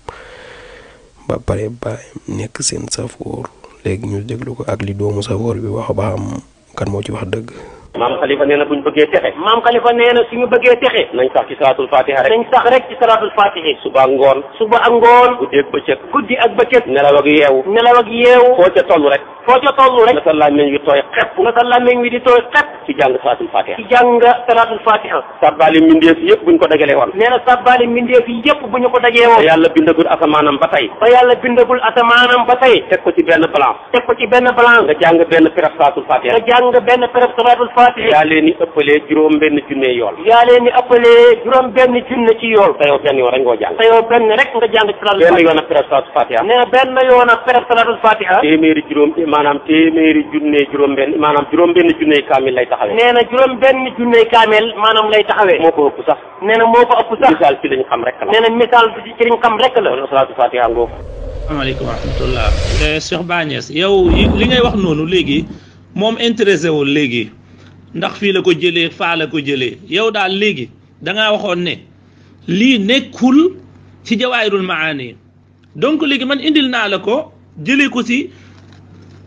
ba pare baayam nekk seen safoor léegi ñu déglu ko ak li doomu safoor bi wax ba xam kan moo ci wax dëgg. maam Khalifa nee na buñ bëggee texe. maam Khalifa nee na suñu bëggee texe. nañ sax ci salaatul fatiha rek. nañ sax rek ci salaatul fatiha. suba ak ngoon. suba ak ngoon. guddi ak bëccëg. guddi ak bëccëg. nelaw ak yeewu. nelaw ak yeewu. foo ca toll rek. foo ca toll rek. na sa làmmiñ wi tooy xepp. na sa làmmiñ wi di tooy xepp. ci jàng salaatul fatiha. ci jàng salaatul fatiha. sabbaali mbindeef yëpp buñ ko dajalee woon. nee na sabbaali mbindeef yëpp bu ñu ko dajee woon. te yàlla bindagul asamaanam ba tey. te yàlla bindagul asamaanam ba tey. teg ko ci benn balance. teg ko ci benn balance. nga jàng benn peref salaatul fatiha. nga jàng benn peref salaatul fatiha. yaa leen ni ëppalee juróom benn junne yool. yaa leen ni ëppalee juróom benn junne ci yool. te yow benn yoon rek ngoo jàng. te yow benn rek nga jàng ci salaatul fatiha. benn yoon ak peref salaatul fatiha. nee na benn yoon ak peref salaatul fatiha. téeméeri junne juróom benn maanaam juróom benn junne kaamil lay taxawee. nee na juróom benn junne kaamil maanaam lay taxawee. moo ko ëpp sax. nee na moo ko ëpp sax. misaal ci lañ xam rek la. nee na misaal ci lañ xam rek la. kon salaatul fatiha ngoo. asalaamaaleykum wa rahmatullah. Cheikh Baye Niass yow li ngay wax noonu léegi moom intéressé wul léegi ndax fii la ko jëlee faa la ko jëlee yow daal léegi da ngaa waxoon ne lii nekkul ci jawaahirul maani donc léegi man indil naa la ko jëlee ko ci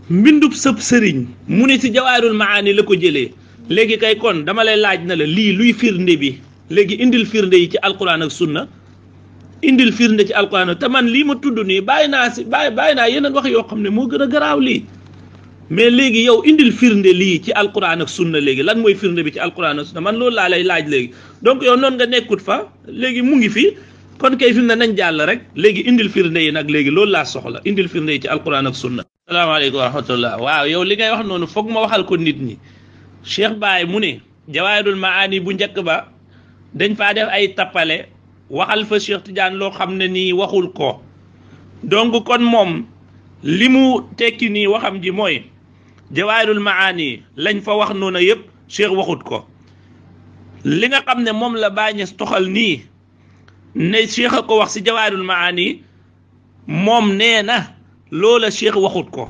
mbindub sëb sëriñ mu ne ci jawaahirul maani la ko jëlee léegi kay kon dama lay laaj na la lii luy firnde bi léegi indil firnde yi ci alquran ak sunna indil firnde ci alquran te man lii ma tudd nii bàyyi naa yeneen wax yoo xam ne moo gën a garaaw lii mais léegi yow indil firnde lii ci alquran ak sunna léegi lan mooy firnde bi ci alquran ak sunna man loolu laa lay laaj léegi donc yow noonu nga nekkut fa léegi mu ngi fi kon kay fi mu ne nañ jàll rek léegi indil firnde yi nag léegi loolu laa soxla indil firnde yi ci alquran ak sunna. salaamaaleykum wa rahmatullah waaw yow li ngay wax noonu foog ma waxal ko nit ñi Cheikh Baye mu ne Jawaahirul Maani bu njëkk ba dañ faa def ay tappale waxal fa Cheikh Tidiane loo xam ne nii waxul ko donc kon moom li mu tekki nii waxam ji mooy Jawaahirul Maani lañ fa wax noonu yëpp Cheikh waxut ko li nga xam ne moom la Baye Niass toxal nii ne Cheikh a ko wax si Jawaahirul Maani moom nee na loola Cheikh waxut ko.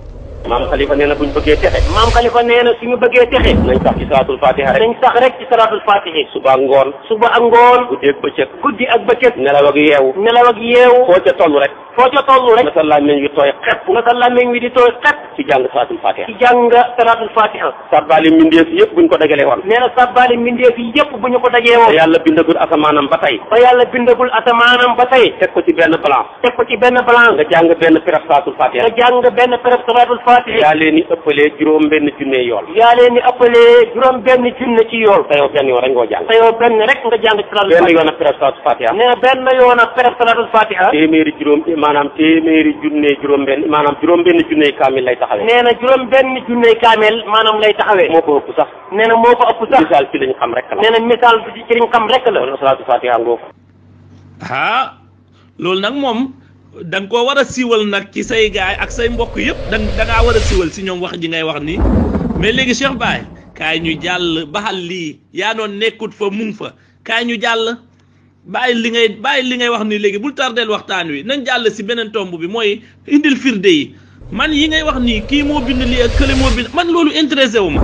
maam Khalifa nee na buñ bëggee texe. maam Khalifa nee na suñu bëggee texe. nañ sax ci salaatul fatiha rek. nañ sax rek ci salaatul fatiha. suba ak ngoon. suba ak ngoon. guddi ak bëccëg. guddi ak bëccëg. nelaw ak yeewu. nelaw ak yeewu. foo ca toll rek. foo ca toll rek. na sa làmmiñ wi tooy xepp. na sa làmmiñ wi di tooy xepp. ci jàng salaatul fatiha. ci jàng salaatul fatiha. sabbaali mbindeef yëpp buñ ko dajalee woon. nee na sabbaali mbindeef yëpp bu ñu ko dajee woon. te yàlla bindagul asamaanam ba tey. ba yàlla bindagul asamaanam ba tey. teg ko ci benn balance. teg ko ci benn balance. nga jàng benn pirab salaatul fatiha. nga jàng benn pirab salaatul fatiha. yaa leen ni ëppalee juróom benn junne yool. yaa leen ni ëppalee juróom benn junne ci yool. te yow benn yoon rek ngoo jàng. te yow benn rek nga jàng salaatul fatiha. benn yoon ak pirab salaatul fatiha. nee na benn yoon ak pirab salaatul fatiha. téeméeri junne juróom benn maanaam juróom benn junne kaamil lay taxawee. nee na juróom benn junne kaamil maanaam lay taxawee. moo ko ëpp sax. nee na moo ko ëpp sax. misaal ci lañ xam rek la. nee na misaal ci liñ xam rek la. wala salaatul fatiha ngoo. loolu nag moom da nga koo war a siiwal nag ci say gaay ak say mbokk yëpp da ngaa war a siiwal si ñoom wax ji ngay wax nii mais léegi Cheikh Baye kaay ñu jàll baxal lii yaa noon nekkut fa mu ngi fa kaay ñu jàll bàyyi li ngay wax nii léegi bul tardeel waxtaan wi nañ jàll si beneen tomb bi mooy indil firnde yi man yi ngay wax nii kii moo bind lii ak kële moo bind man loolu intéressé wu ma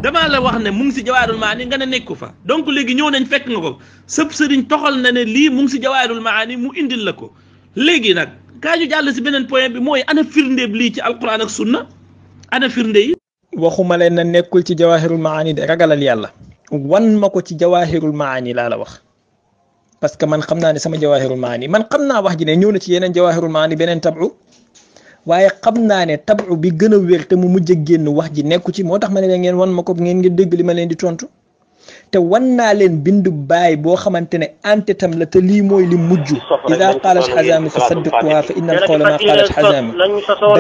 damaa la wax ne mu ngi si Jawaahirul Maani nga ne nekku fa donc léegi ñëw nañ fekk nga ko sëb sëriñ toxal na ne lii mu ngi si Jawaahirul Maani mu indil la ko léegi nag kaa ñu jàll si beneen point bi mooy ana firndeeb lii ci alquran ak sunna ana firnde yi. waxuma leen na nekkul ci Jawaahirul Maani de ragalal yàlla wan ma ko ci Jawaahirul Maani laa la wax parce que man xam naa ne sama Jawaahirul Maani man xam naa wax ji ne ñëw na ci yeneen Jawaahirul Maani beneen tabu waaye xam naa ne tabu bi gën a wér te mu mujj a génn wax ji nekku ci moo tax ma ne ngeen wan ma ko ngeen ngi dégg li ma leen di tontu te wan naa leen bindu baay boo xamante ne ante tam la te lii mooy li mujj ida qaalat xazaami fa saddiquha fa inna al qawla ma qaalat xazaami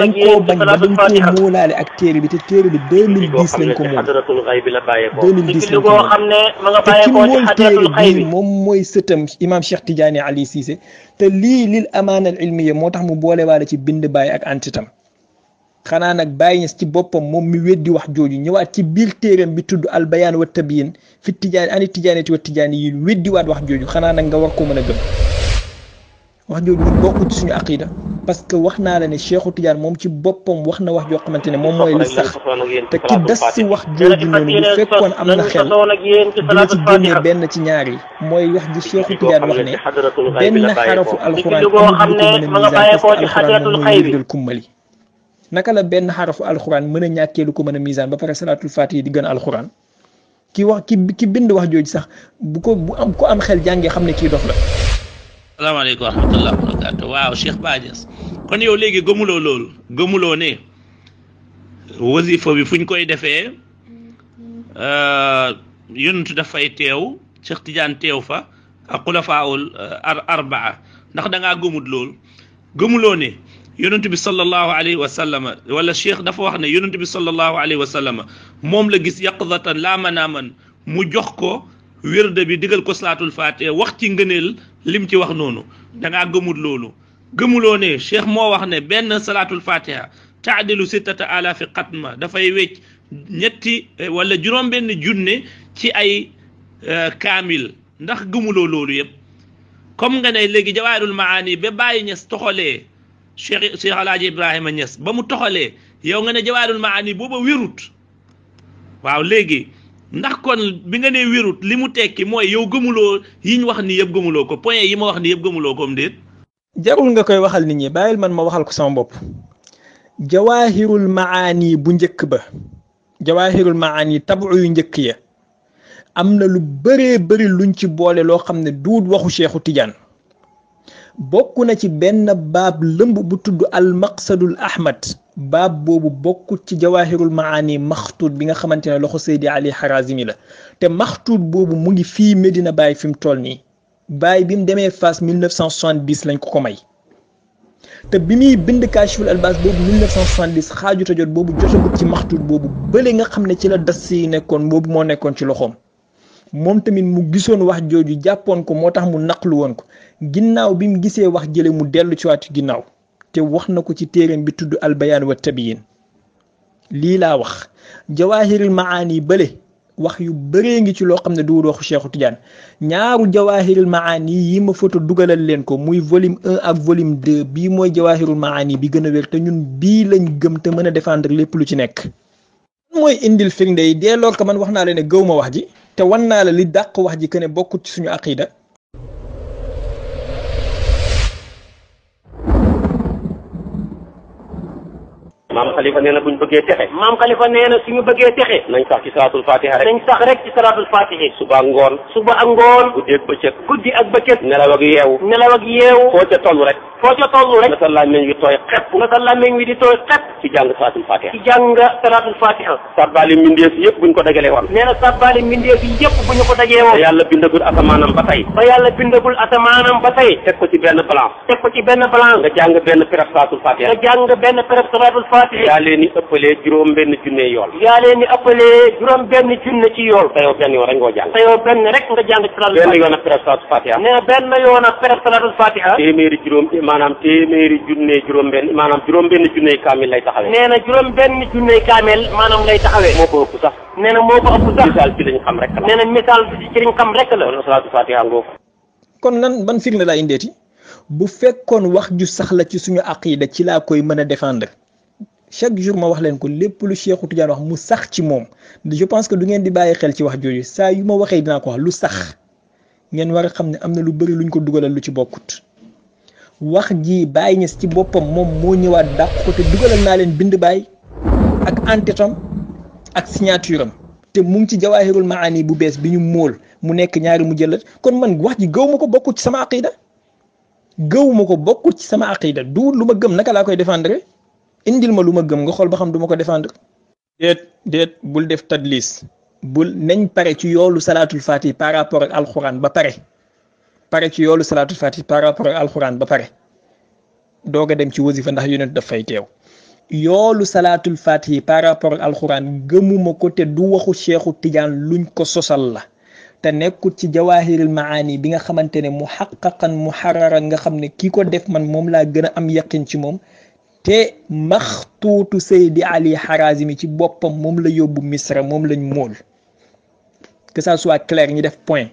dañ koo bañ ba dañ koo muulaale ak téere bi te téere bi 2010 lañ ko moom 2010 lañ ko moom te ki mool téere bii moom mooy sëtam imam Cheikh Tidiane Ali Cissé te lii lil amaana al ilmiya moo tax mu boole waale ci bind baay ak ante tam xanaa nag Baye Niass ci boppam moom mi weddi wax jooju ñëwaat ci biir téeram bi tudd al bayaan wa tabyin fi tijaani ani tijaanati wa tijaani yi weddiwaat wax jooju xanaa nag nga war ko mën a gëm wax jooju ñun bokkut suñu aqida parce que wax naa la ne Cheikhu Tidiane moom ci boppam wax na wax joo xamante ne moom mooy li sax te ki das si wax jooju noonu bu fekkoon am na xel dina ci génnee benn ci ñaar yi mooy wax ji Cheikhu Tidiane wax ne benn xarafu alxuraan amul lu ko mën a misaan parce que alxuraan moom mooy wérdal kummali naka la benn xarafu alxuraan mën a ñàkkee lu ko mën a misaan ba pare salaatul fatiha di gën a alxuraan ki wax ki bind wax jooju sax bu am xel jàngee xam ne kii dof la. salaamaaleykum wa rahmatulah wa barakaatu waaw Cheikh Baye Niass kon yow léegi gëmuloo loolu gëmuloo ne wasifa bi fu ñu koy defee yonent dafay teew Cheikh Tidiane teew fa ak xulafaawul arbaa ndax da ngaa gëmut loolu gëmuloo ne. yonent bi sallallahu alayhi wa sallam wala cheikh dafa wax ne yonent bi sallallahu alayhi wa sallam moom la gis yaqdatan laa manaaman mu jox ko wérde bi digal ko salaatul fatiha wax ci ngëneel lim ci wax noonu da ngaa gëmul loolu gëmuloo ne cheikh moo wax ne benn salaatul fatiha taadilu 6000 xatma dafay wecc ñetti wala juróom benn junne ci ay kaamil ndax gëmuloo loolu yëpp comme nga ne léegi Jawaahirul Maani ba Baye Niass toxalee Cheikh Alaaji Ibrahima Niass ba mu toxalee yow nga ne Jawaahirul Maani booba wérut waaw léegi ndax kon bi nga ne wérut li mu tekki mooy yow gëmuloo yiñ wax ni yëpp gëmuloo ko point yi ma wax ni yëpp gëmuloo ko am déet jarul nga koy waxal nit ñi bàyyil man ma waxal ko sama bopp Jawaahirul Maani bu njëkk ba Jawaahirul Maani tabu yu njëkk ya am na lu bëree bëri luñ ci boole loo xam ne duut waxu Cheikhu Tidiane bokk na ci benn baab lëmb bu tudd al maqsadul ahmad baab boobu bokkut ci jawahirul maani maxtuut bi nga xamante ne loxo Seydi Ali Harazimi la te maxtuut boobu mu ngi fii Medina Baye fi mu toll nii Baye bi mu demee Fass 1970 lañ ko may te bi muy bind Kaashiful Albaas boobu 1970 xaaju jot boobu jotagut ci maxtuut boobu bële nga xam ne ci la das yi nekkoon boobu moo nekkoon ci loxoom moom tamit mu gisoon wax jooju jàppoon ko moo tax mu naqlu woon ko ginnaaw bi mu gisee wax jële mu dellu ci waat ginnaaw te wax na ko ci téereem bi tudd albayaan wa tabiyin lii laa wax jawahirul maani bële wax yu bëree ngi ci loo xam ne du waxu Cheikhu Tidiane ñaaru jawahirul maani yi ma photo dugalal leen ko muy volume 1 ak volume 2 bii mooy jawahirul maani bi gën a wér te ñun bii lañ gëm te mën a défendre lépp lu ci nekk mooy indil firnde yi dee lool ko man wax naa leen ne gëw ma wax ji te wan naa la li dàq wax ji que ne bokkut ci suñu aqida maam Khalifa nee na buñ bëggee texe maam Khalifa nee na suñu bëggee texe nañ sax ci salaatul fatiha rek nañ sax rek ci salaatul fatiha suba ak ngoon guddi ak bëccëg nelaw ak yeewu foo ca toll rek na sa làmmiñ wi tooy xepp ci jàng salaatul fatiha sabbaali mbindeef yëpp buñ ko dajalee woon nee na sabbaali mbindeef yëpp bu ñu ko dajee woon te yàlla bindagul asamaanam ba tey teg ko ci benn balance nga jàng benn pereb salaatul fatiha yaa leen ni ëppalee juróom benn junne ci yool te yow benn yoon rek nga jàng ci benn yoon ak pereb salaatul fatiha nee na benn yoon ak pereb salaatul fatiha juróom benn junne kaamil lay taxawee nee na juróom benn junne kaamil maanaam lay taxawee moo ko ëpp sax nee na misaal ci lañ xam rek la nee na misaal ci lañ xam rek la kon salaatul fatiha ngoo kon lan ban firnde laa indeeti bu fekkoon wax ju sax la ci suñu aqida ci laa koy mën a défendre chaque jour ma wax leen ko lépp lu Cheikhu Tidiane wax mu sax ci moom je pense que du ngeen di bàyyi xel ci wax jooju saa yu ma waxee dinaa ko wax lu sax ngeen war a xam ne am na lu bëri luñ ko dugalal lu ci bokkut wax ji Baye Niass ci boppam moom moo ñëwaat dàq ko te dugalal naa leen bind Baye ak entêtam ak signature am te mu ngi ci jawahirul maani bu bees bi ñu móol mu nekk ñaari mu jëlat kon man wax ji gëw ma ko bokkut ci sama aqida du lu ma gëm naka laa koy défendre indil ma lu ma gëm nga xool ba xam du ma ko défendre déet bul def tadlis bul nañ pare ci yoolu salaatul fatih par rapport ak alxuraan ba pare ci yoolu salaatul fatih par rapport ak alxuraan ba pare doog a dem ci wasifa ndax yonent daf fay teew yoolu salaatul fatih par rapport ak alxuraan gëmuma ko te du waxu Cheikhu Tidiane luñ ko sosal la te nekkut ci jawahirul maani bi nga xamante ne muhaqqaqan muharraran nga xam ne kii ko def man moom laa gën a am yaqin ci moom te maxtuutu Seydi Ali Harazimi ci boppam moom la yóbbu Misra moom lañ mool que ça soit clair ñi def point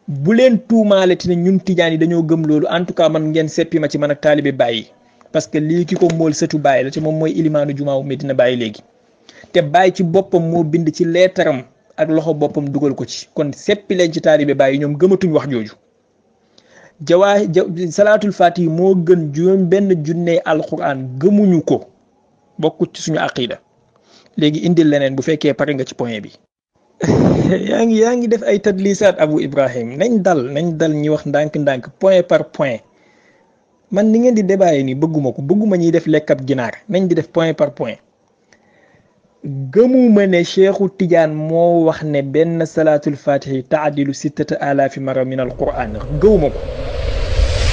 bu leen tuumaale te ne ñun tijaan yi dañoo gëm loolu en tout cas man ngeen seppi ma ci man ak taalibe Baye parce que lii ki ko mool sëtu Baye la te moom mooy ilimaanu jumaawu Medina Baye léegi te Baye ci boppam moo bind ci leetaram ak loxo boppam dugal ko ci kon seppi leen ci taalibe Baye ñoom gëmatuñ wax jooju salaatul fatih moo gën juróom benn junne alquran gëmuñu ko bokkut ci suñu aqida léegi indil leneen bu fekkee pare nga ci point bi yaa ngi def ay tadlisaat Abu Ibrahim nañ dal ñi wax ndànk-ndànk point par point man ni ngeen di débat ni bëgguma ñuy def lekkab ginaar nañ di def point par point gëmuma ne Cheikhu Tidiane moo wax ne benn salaatul fatihi taadilu 6000 mara min alquran gëwuma ko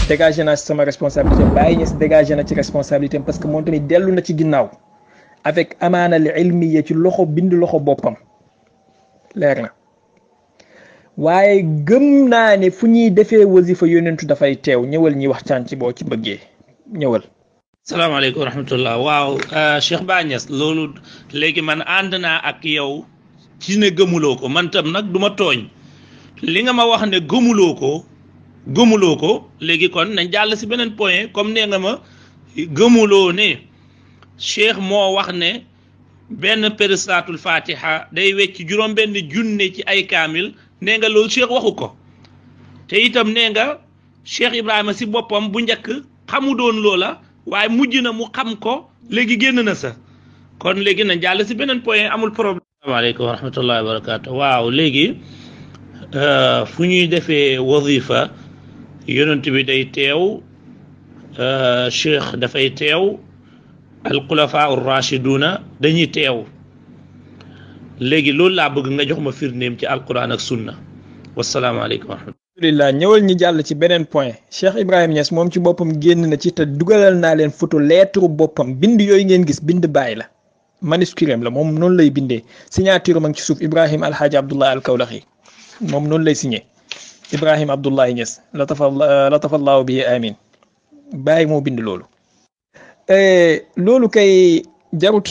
dégagé naa ci sama responsabilité Baye Niass dégagé na ci responsabilité parce que moom tamit dellu na ci ginnaaw avec amaana li ilmiya ci loxo bind loxo boppam leer na waaye gëm naa ne fu ñuy defee wasifa yonentu dafay teew ñëwal ñi waxtaan ci boo ci bëggee ñëwal. salaamaaleykum wa rahmatullah waaw Cheikh Baye Niass loolu léegi man ànd naa ak yow ci ne gëmuloo ko man tam nag du ma tooñ li nga ma wax ne gëmuloo ko léegi kon nañ jàll si beneen point comme nee nga ma gëmuloo ne Cheikh moo wax ne benn salaatul fatiha day wecc juróom benn junne ci ay kaamil nee nga loolu Cheikh waxu ko te itam nee nga Cheikh Ibrahima si boppam bu njëkk xamu doon loola waaye mujj na mu xam ko léegi génn na sa kon léegi nañ jàll si beneen point amul problème. asalaamaaleykum wa rahmatullahi wa barakatu waaw léegi fu ñuy defee wazifa yonent bi day teew Cheikh dafay teew al xulafaa ur rashiduna dañuy teew léegi loolu laa bëgg nga jox ma firndeem ci alquran ak sunna wasalaamaaleykum wa rahmatulah. alhamdulilah ñëwal ñi jàll ci beneen point Cheikh Ibrahim Niass moom ci boppam génn na ci te dugalal naa leen photo lettre boppam bind yooyu ngeen gis bind bàyyi la manuscrit la moom noonu lay bindee signature ma ngi ci suuf Ibrahim Alhaji Abdullah al Kawlaxi moom noonu lay signé Ibrahim Abdullahi Niass latafallahu bihi amin bàyyi moo bind loolu. loolu kay jarut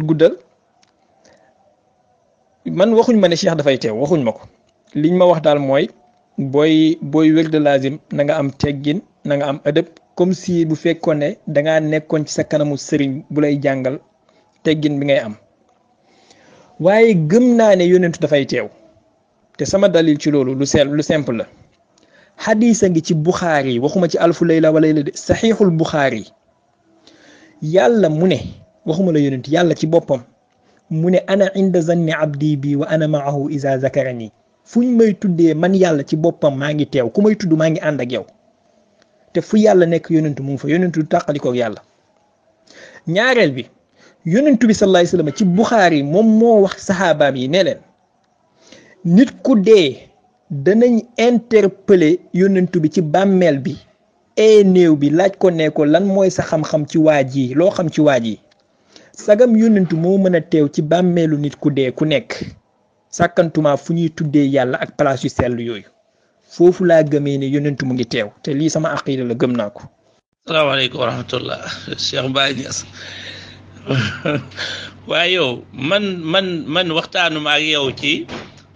guddal man waxuñ ma ne Cheikh dafay teew waxuñ ma ko liñ ma wax daal mooy booy wér de lazim na nga am teggin na nga am adab comme si bu fekkoon ne dangaa nekkoon ci sa kanamu sëriñ bu lay jàngal teggin bi ngay am waaye gëm naa ne yonentu dafay teew te sama dalil ci loolu lu simple la xadiisa ngi ci Buxaari waxuma ci alfu layla wa layla de saxiixul Buxaari yàlla mu ne waxuma la yonent yàlla ci boppam mu ne ana inda zanni abdi bi wa ana maahu iza zakarani fuñ may tuddee man yàlla ci boppam maa ngi teew ku may tudd maa ngi ànd ak yow te fu yàlla nekk yonentu mu ngi fa yonentu du tàqalikoog yàlla. ñaareel bi yonentu bi sallallahu alayhi wasallam ci Buxaari moom moo wax saxaabaam yi ne leen nit ku dee danañ interpeller yonentu bi ci bàmmeel bi néew bi laaj ko ne ko lan mooy sa xam-xam ci waa ji loo xam ci waa ji sagam yonentu moo mën a teew ci bàmmeelu nit ku dee ku nekk sàkkantuma fu ñuy tuddee yàlla ak place yu sell yooyu foofu laa gëmee ne yonentu mu ngi teew te lii sama aqida la gëm naa ko. salaamaaleykum wa rahmatullah Cheikh Baye Niass waaye yow man waxtaanuma ak yow ci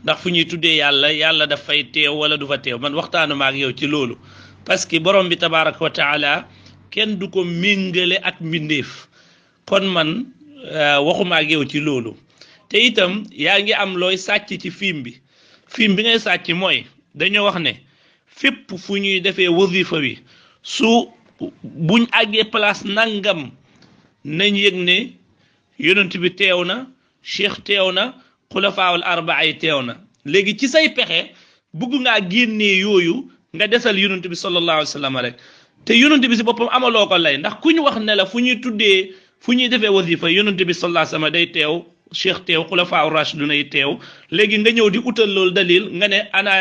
ndax fu ñuy tuddee yàlla dafay teew wala du fa teew man waxtaanuma ak yow ci loolu parce que borom bi tabaraka wa taala kenn du ko méngale ak mbindeef kon man waxuma ak yow ci loolu te itam yaa ngi am looy sàcc ci film bi ngay sàcc mooy dañoo wax ne fépp fu ñuy defee wasifa wi su buñ àggee place nangam nañ yëg ne yonent bi teew na cheikh teew na xulafaawul arbaa yi teew na léegi ci say pexe bugg ngaa génnee yooyu nga desal yonent bi sallallahu alayhi wa sallam rek te yonent bi si boppam amaloo ko lay ndax ku ñu wax ne la fu ñuy tuddee fu ñuy defee wasifa yonent bi sallallahu alayhi wa sallam day teew cheikh teew xulafaa rashiduna yi teew léegi nga ñëw di utal loolu dalil nga ne ana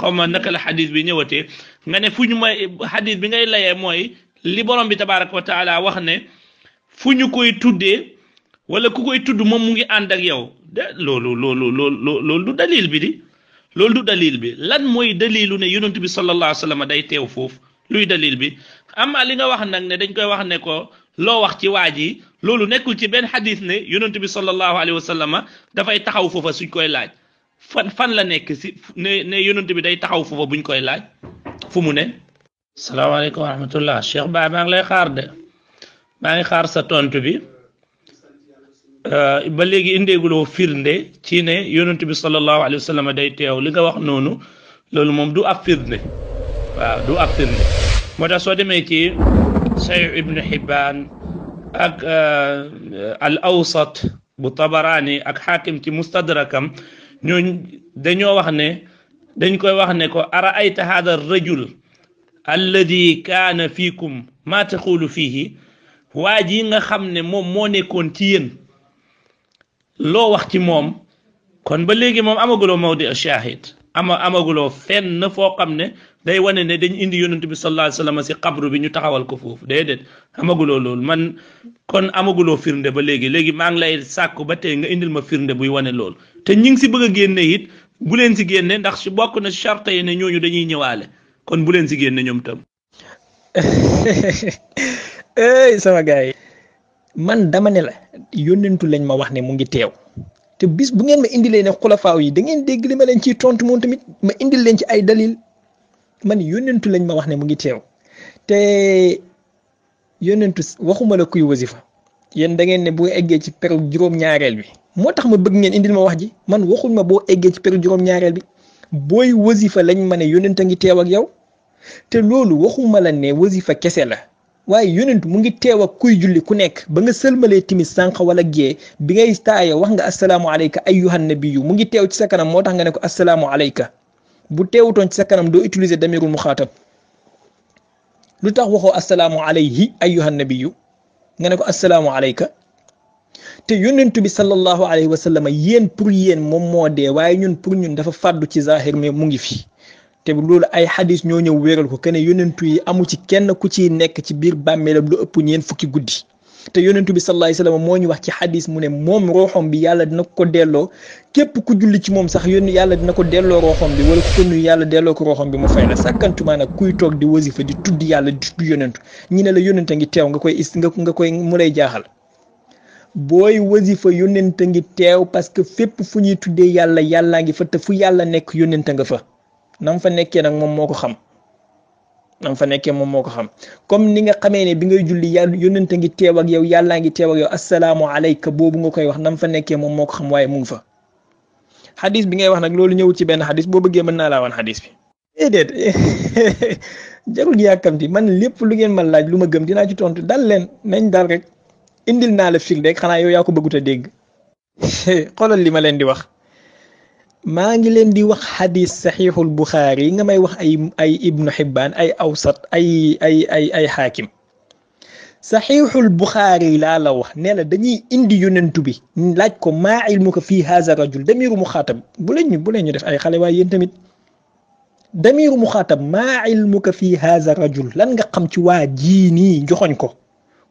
xaw ma naka la xadis bi ñëwatee nga ne fu ñu may xadis bi ngay layee mooy li borom bi tabaraka wa taala wax ne fu ñu koy tuddee wala ku koy tudd moom mu ngi ànd ak yow de loolu du dalil bi di loolu du dalil bi lan mooy dalilu ne yonent bi sallallahu alayhi wa sallam day teew foofu luy dalil bi amma li nga wax nag ne dañ koy wax ne ko loo wax ci waa ji loolu nekkul ci benn xadis ne yonent bi sallallahu alayhi wa sallam dafay taxaw foofa suñ koy laaj fan la nekk si ne yonent bi day taxaw foofa buñ koy laaj fu mu ne. salaamaaleykum wa rahmatullah Cheikh Ba maa ngi lay xaar de maa ngi xaar sa tontu bi ba léegi indeeguloo firnde ci ne yonent bi sallallahu alayhi wa sallam day teew li nga wax noonu loolu moom du ab firnde waaw du ab firnde moo tax soo demee ci Sahih Ibn Hibban ak al awsat bu Tabarani ak Hakim ci mustadrakam ñooñ dañoo wax ne dañ koy wax ne ko ara ayta hada rajul alladi kaana fiikum ma taqulu fihi waa ji nga xam ne moom moo nekkoon ci yéen loo wax ci moom kon ba léegi moom amaguloo mawdi shahid amaguloo fenn foo xam ne day wane ne dañ indi yonent bi sallallahu alayhi wasallam si xabru bi ñu taxawal ko foofu déedéet amaguloo loolu man kon amaguloo firnde ba léegi maa ngi lay sàkku ba tey nga indil ma firnde buy wane loolu te ñi ngi si bëgg a génne it bu leen si génne ndax si bokk na charte yi ne ñooñu dañuy ñëwaale kon bu leen si génne ñoom tam. sama gars yi man dama ne la yónnentu lañ ma wax ne mu ngi teew te bis bu ngeen ma indilee ne xulafaaw yi da ngeen dégg li ma leen ciy tontu moom tamit ma indil leen ci ay dalil man yónnentu lañ ma wax ne mu ngi teew te yónnentu waxuma la kuy wasifa yéen da ngeen ne boo eggee ci peru juróom-ñaareel bi moo tax ma bëgg ngeen indil ma wax ji man waxul ma boo eggee ci peru juróom-ñaareel bi booy wasifa lañ ma ne yónnent a ngi teew ak yow te loolu waxuma la ne wasifa kese la waaye yónnent mu ngi teew ak kuy julli ku nekk ba nga sëlmalee timis sànq wala gée bi ngay taaya wax nga assalaamu alayka ayyuhan nabiyyu mu ngi teew ci sa kanam moo tax nga ne ko assalaamu alayka bu teewutoon ci sa kanam doo utiliser damirul muxaatab lu tax waxoo assalaamu alayhi ayyuhan nabiyyu nga ne ko assalaamu alayka te yonentu bi sallallahu alayhi wa sallam yéen pour yéen moom moo dee waaye ñun pour ñun dafa fàddu ci zahir mais mu ngi fi te loolu ay xadis ñoo ñëw wéeral ko que ne yonentu yi amu ci kenn ku ciy nekk ci biir bàmmeelam lu ëpp ñeen fukki guddi te yonentu bi sallallahu alayhi wa sallam moo ñu wax ci xadis mu ne moom rooxom bi yàlla dina ko delloo képp ku julli ci moom sax yàlla dina ko delloo rooxom bi wala ku ko nuyu yàlla delloo ko rooxom bi mu fay la sàkkantumaa nag kuy toog di wasifa di tudd yàlla di tudd yonentu ñi ne la yonente ngi teew nga koy mu lay jaaxal booy wasifa yonente ngi teew parce que fépp fu ñuy tuddee yàlla yàllaa ngi fa te fu yàlla nekk yonente nga fa nam fa nekkee nag moom moo ko xam comme ni nga xamee ne bi ngay julli yàlla yonente ngi teew ak yow yàllaa ngi teew ak yow assalaamu alayka boobu nga koy wax nam fa nekkee moom moo ko xam waaye mu ngi fa xadis bi ngay wax nag loolu ñëwul ci benn xadis boo bëggee mën naa laa wan xadis bi déedéet jarul yàkkamti man lépp lu ngeen ma laaj lu ma gëm dinaa ci tontu dal leen nañ dal rek indil naa la firnde rek xanaa yow yaa ko bëggut a dégg xoolal li ma leen di wax maa ngi leen di wax xadis saxiixul buxaari yi nga may wax ay ibnu xibbaan ay awsat ay xaakim saxiixul buxaari laa la wax ne la dañuy indi yonentu bi laaj ko maa ilmuka fii haza rajul damiru muxaatab bu leen ñu def ay xale waaye yéen tamit damiru muxaatab maa ilmuka fii haza rajul lan nga xam ci waa jii nii joxoñ ko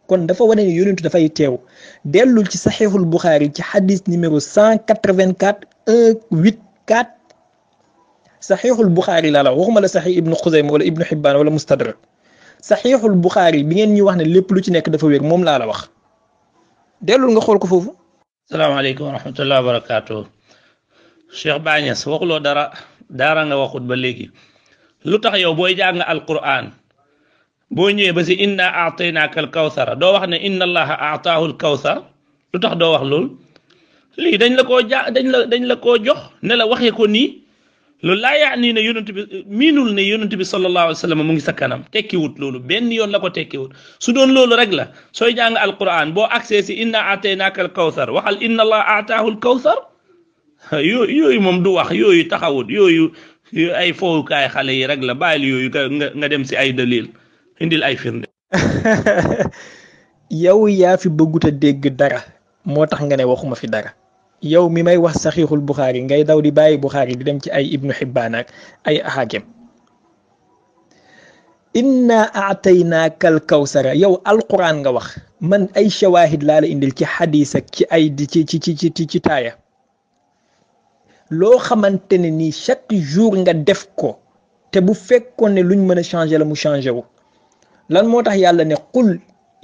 kon dafa wane ne yonentu dafay teew dellul ci saxiixul buxaari ci xadis numéro 184 184 saxiixul buxaari laa la waxuma la saxiix ibnu xuzayma wala ibnu xibbaan wala mustadrak saxiixul buxaari bi ngeen ñuy wax ne lépp lu ci nekk dafa wér moom laa la wax dellul nga xool ko foofu. salaamaaleykum wa rahmatulah wa barakaatu. Cheikh Bañes waxuloo dara nga waxut ba léegi lu tax yow booy jàng Alqur'an boo ñëwee ba si inna aataynaaka alkawsara doo wax ne inna allaha aataahu alkawsar lu tax doo wax loolu lii dañ la koo jox ne la waxee ko nii loolu laa yaa nii ne yonent bi miinul ne yonent bi sallallahu alayhi wa sallam mu ngi sa kanam tekkiwut loolu benn yoon la ko tekkiwut su doon loolu rek la sooy jàng alquran boo accès si inna aataynaaka alkawsar waxal inna allaha aataahu alkawsar yooyu moom du wax yooyu taxawut yooyu ay fowukaay xale yi rek la bàyyil yooyu nga dem si ay dalil indil ay firnde. yow yaa fi bëggut a dégg dara moo tax nga ne waxuma fi dara yow mi may wax saxiixul buxaari ngay daw di bàyyi buxaari di dem ci ay ibnu xibbaan ak ay hakim inna aataynaaka al kawsara yow alquran nga wax man ay shawahid laa la indil ci xadis ak ci ay ci taaya loo xamante ne nii chaque jour nga def ko te bu fekkoon ne luñ mën a changé la mu changé wu lan moo tax yàlla ne qul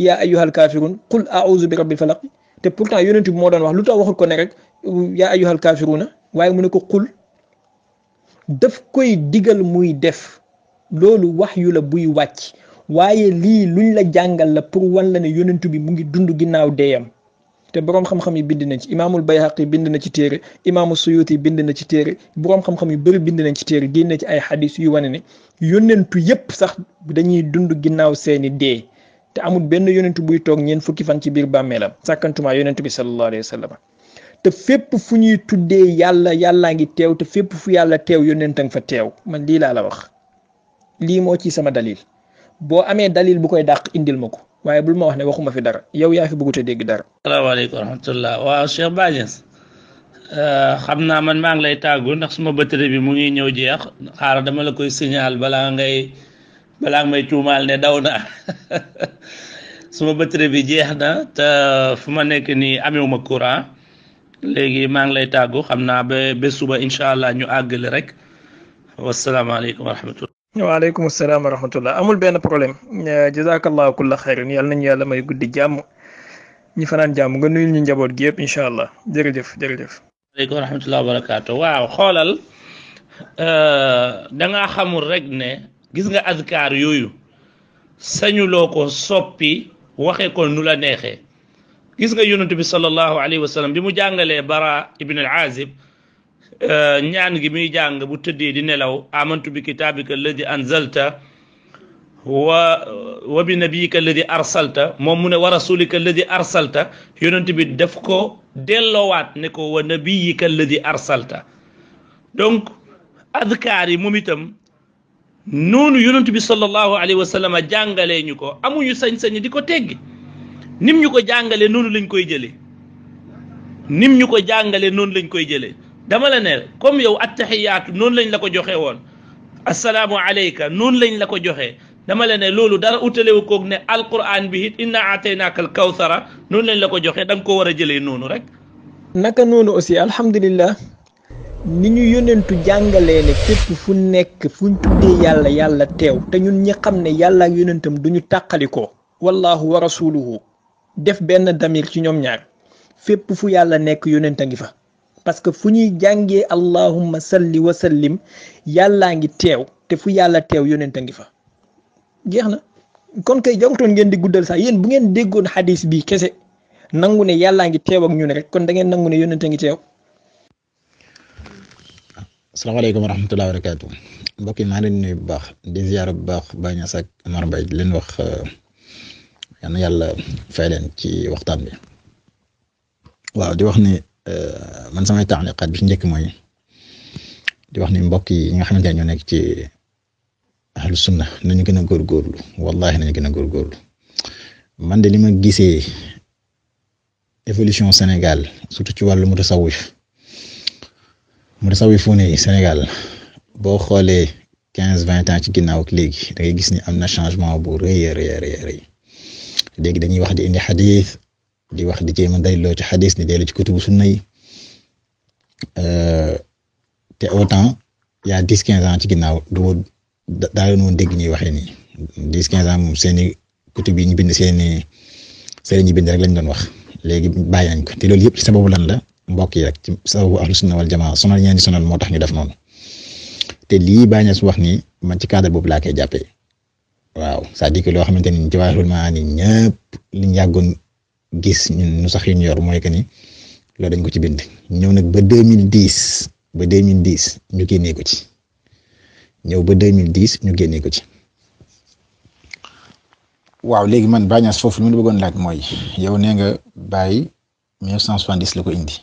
yaa ayyuhal kaafiruun qul a'uuzu bi rabbil falaq te pourtant yonent bi moo doon wax lu tax waxul ko ne rek yaa ayyuhal kaafiruuna waaye mu ne ko qul daf koy digal muy def loolu wax yu la buy wàcc waaye lii luñ la jàngal la pour wan la ne yonent bi mu ngi dund ginnaaw deeyam te boroom xam-xam yi bind nañ ci imaamul bayhaqi bind na ci téere imaamu suyuti bind na ci téere boroom xam-xam yu bëri bind nañ ci téere génne ci ay xadis yu wane ne yonentu yépp sax dañuy dund ginnaaw seeni dee te amul benn yonentu buy toog ñeen fukki fan ci biir bàmmeelam sàkkantumaa yonentu bi sallallahu alayhi wa sallam te fépp fu ñuy tuddee yàllaa ngi teew te fépp fu yàlla teew yonent nga fa teew man lii laa la wax lii moo ci sama dalil boo amee dalil bu koy dàq indil ma ko waaye bul ma wax ne waxuma fi dara yow yaa fi bëggut a dégg dara. salaamaaleykum wa rahmatulah waaw Cheikh Bañes xam naa man maa ngi lay tàggu ndax suma batterie bi mu ngi ñëw jeex xaaral dama la koy signal balaa nga may tuumaal ne daw na suma batterie bi jeex na te fu ma nekk nii amewuma courant léegi maa ngi lay tàggu xam naa ba suba incha allah ñu àggale rek wasalaamaaleykum wa rahmatulah. waaleykum salaam wa rahmatullah amul benn problème jazakallahu kulla xayrin yàlla nañu yàlla may guddi jàmm ñi fanaan jàmm nga nuyul ñu njaboot gi yëpp incha allah jërëjëf. waaleykum wa rahmatullah wa barakaatu waaw xoolal da ngaa xamul rek ne gis nga azkaar yooyu sañuloo ko soppi waxee ko nu la neexee gis nga yonent bi sallallahu alayhi wa sallam bi mu jàngalee bara ibn al azib ñaan gi muy jàng bu tëddee di nelaw amantu bi kitaabika alladi anzalta wa bi nabiyika alladi arsalta moom mu ne wa rasulika alladi arsalta yonent bi def ko delloowaat ne ko wa nabiyika alladi arsalta donc adkaar yi moom itam noonu yonent bi sallallahu alayhi wa sallam jàngalee ñu ko amuñu sañ-sañ di ko teggi nim ñu ko jàngalee noonu lañ koy jëlee nim ñu ko jàngalee noonu lañ koy jëlee dama la ne comme yow attahiyaatu noonu lañ la ko joxe woon assalaamu alayka noonu lañ la ko joxe dama la ne loolu dara utalewu koog ne alquran bi it inna ataynaaka al kawsara noonu lañ la ko joxe da nga ko war a jëlee noonu rek. naka noonu aussi alhamdulillah ni ñu yonentu jàngalee ne fépp fu nekk fuñ tuddee yàlla yàlla teew te ñun ñi xam ne yàlla ak yonentam duñu tàqalikoo wallahu wa rasuluhu def benn damir ci ñoom ñaar fépp fu yàlla nekk yonenta ngi fa parce que fu ñuy jàngee allahumma salli wa sallim yàllaa ngi teew te fu yàlla teew yonenta ngi fa jeex na kon kay jarutoon ngeen di guddal sax yéen bu ngeen déggoon xadis bi kese nangu ne yàllaa ngi teew ak ñun rek kon da ngeen nangu ne yonenta ngi teew. asalaamaaleykum wa rahmatullahi wa barakaatu mbokk yi maa ngi leen di nuyu bu baax di ziar bu baax Baye Niass ak Omar Mbaye di leen wax yal na yàlla fay leen ci waxtaan bi waaw di wax ni man samay taaliqaat bi ci njëkk mooy di wax ni mbokk yi nga xamante ne ñoo nekk ci ahlu sunna nañu gën a góorgóorlu wallahi nañu gën a góorgóorlu man de li ma gisee évolution Sénégal surtout ci wàllu mutasawwifuune yi Sénégal boo xoolee 15-20 ans ci ginnaaw ak léegi da ngay gis ni am na changement bu rëy a rëy léegi dañuy wax di indi xadis di wax di jéem a dayloo ci xadis ni dellu ci kutubu sunna yi te autant il y a 10-15 ans ci ginnaaw daa doon woon dégg ñuy waxee nii 10-15 ans moom seeni kutub yi ñu bind seeni ñu bind rek lañ doon wax léegi bàyyi nañ ko te loolu yëpp ci sababu lan la mbokk yi rek ci sababu ahlu sunna wal jamaa sonal ñeen di sonal moo tax ñu def noonu te lii Baye Niass wax nii man ci cadre boobu laa koy jàppee waaw c'est-à-dire que loo xamante ni Jawaahirul Maani ñëpp liñ yàggoon gis ñun nu sax yu ñu yor mooy que ni loolu dañ ko ci bind ñëw nag ba 2010 ñu génnee ko ci ñu génnee ko ci waaw léegi man Baye Niass foofu li ma la bëggoon laaj mooy yow nee nga Baye 1970 la ko indi